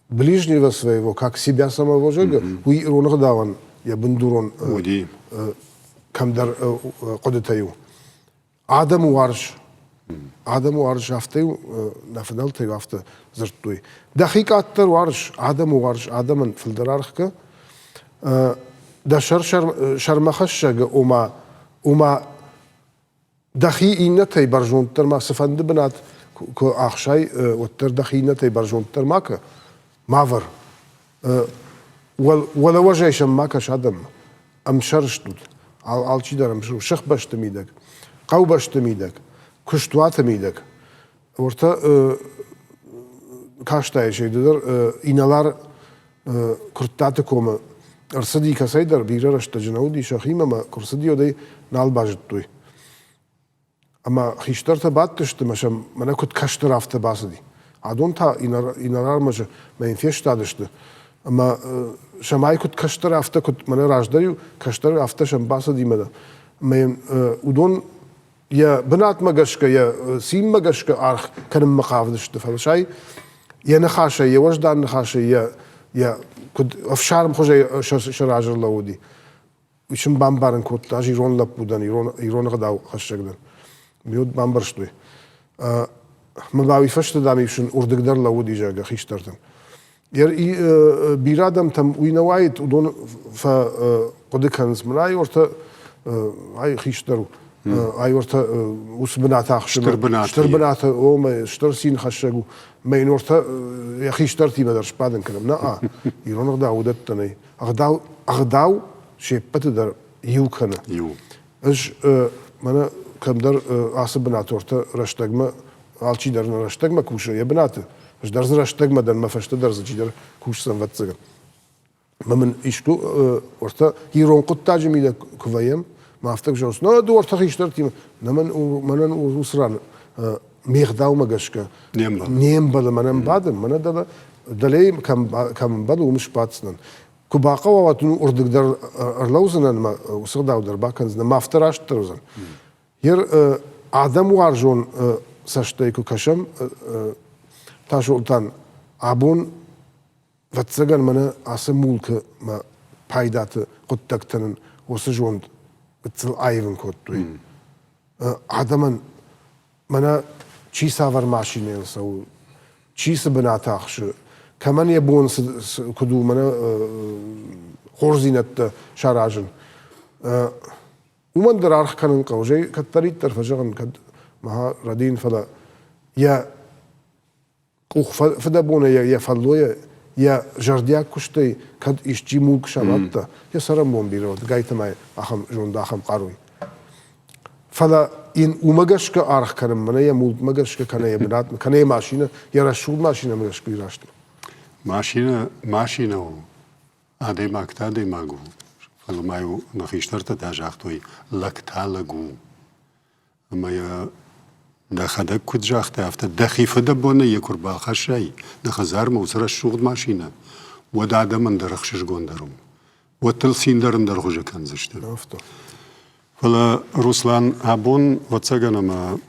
ближнего своего, как себя самого зӕгъы, уый ирон ӕгъдауӕн йӕ бындурон уыди. кӕмдӕр хъуыдытӕй у. Адӕмы уарз. Адӕмы уарз, афтӕ-иу нӕ фыдӕлтӕ-иу афтӕ дзырдтой. Дӕхи къаддӕр уарз, адӕмы уарз, адӕмӕн фылдӕр аргъ кӕ. Дӕ сӕр сӕрмӕхӕссӕг, ома, ома дӕхи иннӕтӕй бӕрзонддӕр ма цыфӕнды бынат куы ахсай, уӕддӕр дӕхи иннӕтӕй бӕрзонддӕр ма кӕ, ма вӕр. Уӕлӕуӕзӕй сӕм ма кӕс адӕммӕ. Ӕмсӕр стут. Алчидӕр ӕмсӕр у. Сыхбӕсты мидӕг, хъӕубӕсты мидӕг, куыстуаты мидӕг. Уӕртӕ кастаис ӕй ды дӕр инӕлар Куырттаты комы ӕрцыди кӕцӕйдӕр, бирӕ рӕстӕджы нӕ уыди сӕхимӕ ӕмӕ куы рцыди, уӕд ӕй нал базыдтой. Ӕмӕ хистӕртӕ бадтысты мӕ сӕм мӕнӕ куыд кӕстӕр, афтӕ бацыди. Адон та инӕлармӕ мӕ йын фестадысты. Ӕмӕ сӕм ай куыд кӕстӕр, афтӕ куыд мӕнӕ раздӕр-иу кӕстӕр, афтӕ сӕм бацыди мӕнӕ. Ӕмӕ йын уыдон йӕ бынатмӕ гӕсгӕ, йӕ цинмӕ гӕсгӕ аргъ кӕнынмӕ хъавыдысты, фӕлӕ сай йӕ ныхасӕй, йӕ уӕздан ныхасӕй, йӕ, йӕ куыд ӕфсармхуызӕй сӕ разы ӕрлӕууыди, уый сын бамбарын кодта, ӕз ирон лӕппу дӕн, ирон, ирон ӕгъдау хӕссӕг дӕн. Уый бамбӕрстой. Мӕ уый фӕстӕ, дам, сын уырдыг дӕр лӕууыди, зӕгъгӕ, хистӕртӕн. Бирӕ адӕмтӕм уый нӕ уаид, уыдон фӕхъуыды кӕнынц, мын ай ортӕ ай хистӕр у, ай ортӕ уыцы бынат ахсы. Стыр бынат. Стыр бынат, о, мӕ стыр цин хӕссӕг у. Мӕ йын ортӕ йӕ хистӕртимӕ дӕр сбадын кӕнӕм. Нӕ, ирон ӕгъдау уыдӕттӕ нӕй. Ӕгъдау, ӕгъдау се ппӕты дӕр иу кӕны. Иу. Ӕз мӕнӕ кӕмдӕр ацы бынаты ортӕ рӕстӕгмӕ алчидӕр нӕ рӕстӕгмӕ кусы йӕ бынаты. Ӕз дӕр дзы рӕстӕгмӕ дӕн, мӕ фӕстӕ дӕр дзы чидӕр кусдзӕн, ӕвӕццӕгӕн. Мӕ мын искуы ортӕ ирон хъуыддаджы мидӕг куы вӕййӕм, мӕ афтӕ куы зӕгъынц, нӕ, ды ортӕ хистӕртимӕ. Нӕ мӕн, мӕнӕн уыцы ран ме гъдаумӕ гӕсгӕ не мбӕлы мӕнӕн бадын, мӕнӕ дӕлӕ дӕлейы кӕм, кӕм ӕмбӕлы, уым сбаддзынӕн. Куы бахъӕуа, уӕд уырдыг дӕр ӕрлӕудзынӕн ӕмӕ уыцы ӕгъдау дӕр бакӕндзынӕн, мӕ афтӕ растдӕр уыдзӕн. Ер адӕмуарзон цӕстӕй куы кӕсӕм, Тасолтан, абон, ӕвӕццӕгӕн, мӕнӕ ацы мулкы мӕ пайдаты хъуыддӕгтӕ нын уыцы зонд гыццыл аивын кодтой. Адӕмӕн мӕнӕ чи цавӕр машинӕйыл цӕуы, чи цы бынат ахсы, кӕмӕн йӕ бон куыд у мӕнӕ хорздзинӕдтӕ саразын. Уымӕн дӕр аргъ кӕнын хъӕуы. Зӕй кӕддӕриддӕр фӕзӕгъын, кӕд мӕ рӕдийын, фӕлӕ йӕ къух фыдӕбонӕй, йӕ фӕллойӕ, йӕ зӕрдиаг куыстӕй кӕд исчи мулк самадта, йӕ цӕрӕнбон бирӕ уӕд, гайтӕмӕ ахӕм зонд, ахӕм хъаруй. Фӕлӕ йын уымӕ гӕсгӕ аргъ кӕнын, мӕнӕ йӕ мулкмӕ гӕсгӕ, кӕнӕ йӕ бынатмӕ, кӕнӕ йӕ машинӕ, йӕ рӕсугъд машинӕмӕ гӕсгӕ уый раст у. Машинӕ машинӕ у, Адӕймаг та адӕймаг у, фӕлӕ ма-иу нӕ хистӕртӕ та загътой, лӕг та лӕг у. Ӕмӕ йӕ дӕхӕдӕг куыд загътай, афтӕ дӕхи фыдӕбонӕй йӕ куы рбахӕссай дӕ хӕдзармӕ уыцы рӕсугъд машинӕ, уӕд адӕмӕн дӕр ӕхсызгондӕр у. Уӕд дыл цин дӕр ӕндӕр хуызы кӕндзысты. Афтӕ. Фӕлӕ, Руслан, абон, ӕвӕццӕгӕн, ӕмӕ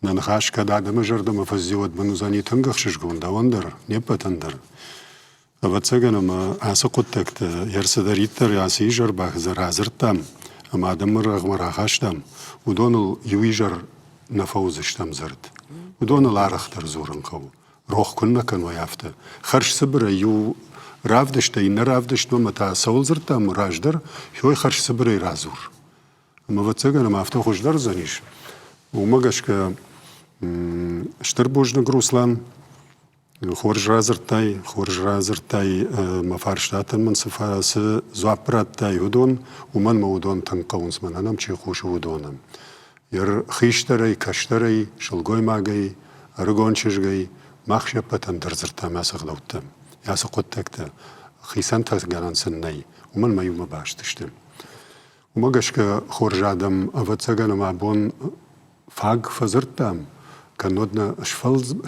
Нӕ ныхас кӕд адӕмы зӕрдӕмӕ фӕззиуӕд мын уыдзӕни тынг ӕхсызгон дӕуӕн дӕр, не ппӕтӕн дӕр. Ӕвӕццӕгӕн ӕмӕ ацы хъуыддӕгты ӕрцыдӕриддӕр ацы изӕр радзырдтам ӕмӕ адӕмы рӕгъмӕ рахастам, уыдоныл иу изӕр нӕ фӕуыдзыстӕм дзырд. Уыдоныл арӕхдӕр дзурын хъӕуы. Рох куыннӕ кӕной, афтӕ. Хӕрзцыбырӕй иу равдыстӕй иннӕ равдыстмӕ ӕмӕ та цӕуыл дзырдтам раздӕр, уый хӕрзцыбырӕй радзур. Ӕмӕ, ӕвӕццӕгӕн, ӕмӕ афтӕ хуыздӕр уыдзӕнис. Уымӕ гӕсгӕ стыр бузныг, Руслан. Хорз радзырдтай, хорз радзырдтай мӕ фарстатӕн мын цы, цы дзуапп радтай, уыдон, уымӕн мӕ уыдон тынг хъӕуынц, мӕнӕн ӕм чи хъусы, уыдонӕн. Йӕ хистӕрӕй, кӕстӕрӕй, сылгоймагӕй, ӕрыгон чызгӕй мах се ппӕтӕн дӕр дзырдтам ацы ӕгъдӕуттӕ, ацы хъуыддӕгтӕ. Хицӕнтӕ гӕнӕн сын нӕй, уымӕн мӕ иумӕ баст сты. Уымӕ гӕсгӕ хорз адӕм, ӕвӕццӕгӕн, ӕмӕ абон фаг фӕдзырдтам, кӕннод нӕ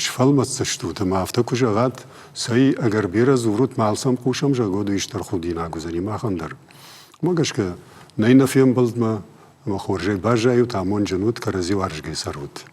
сфӕлмӕцдзыстут ӕмӕ афтӕ куы зӕгъат, цӕй, ӕгӕр бирӕ дзурут, ма алцӕм хъусӕм, зӕгъгӕ, уый стыр худинаг уыдзӕни махӕн дӕр. Уымӕ гӕсгӕ нӕй нӕ фембӕлдмӕ ӕмӕ хорзӕй баззайут, амондджын ут, кӕрӕдзи уарзгӕ цӕрут.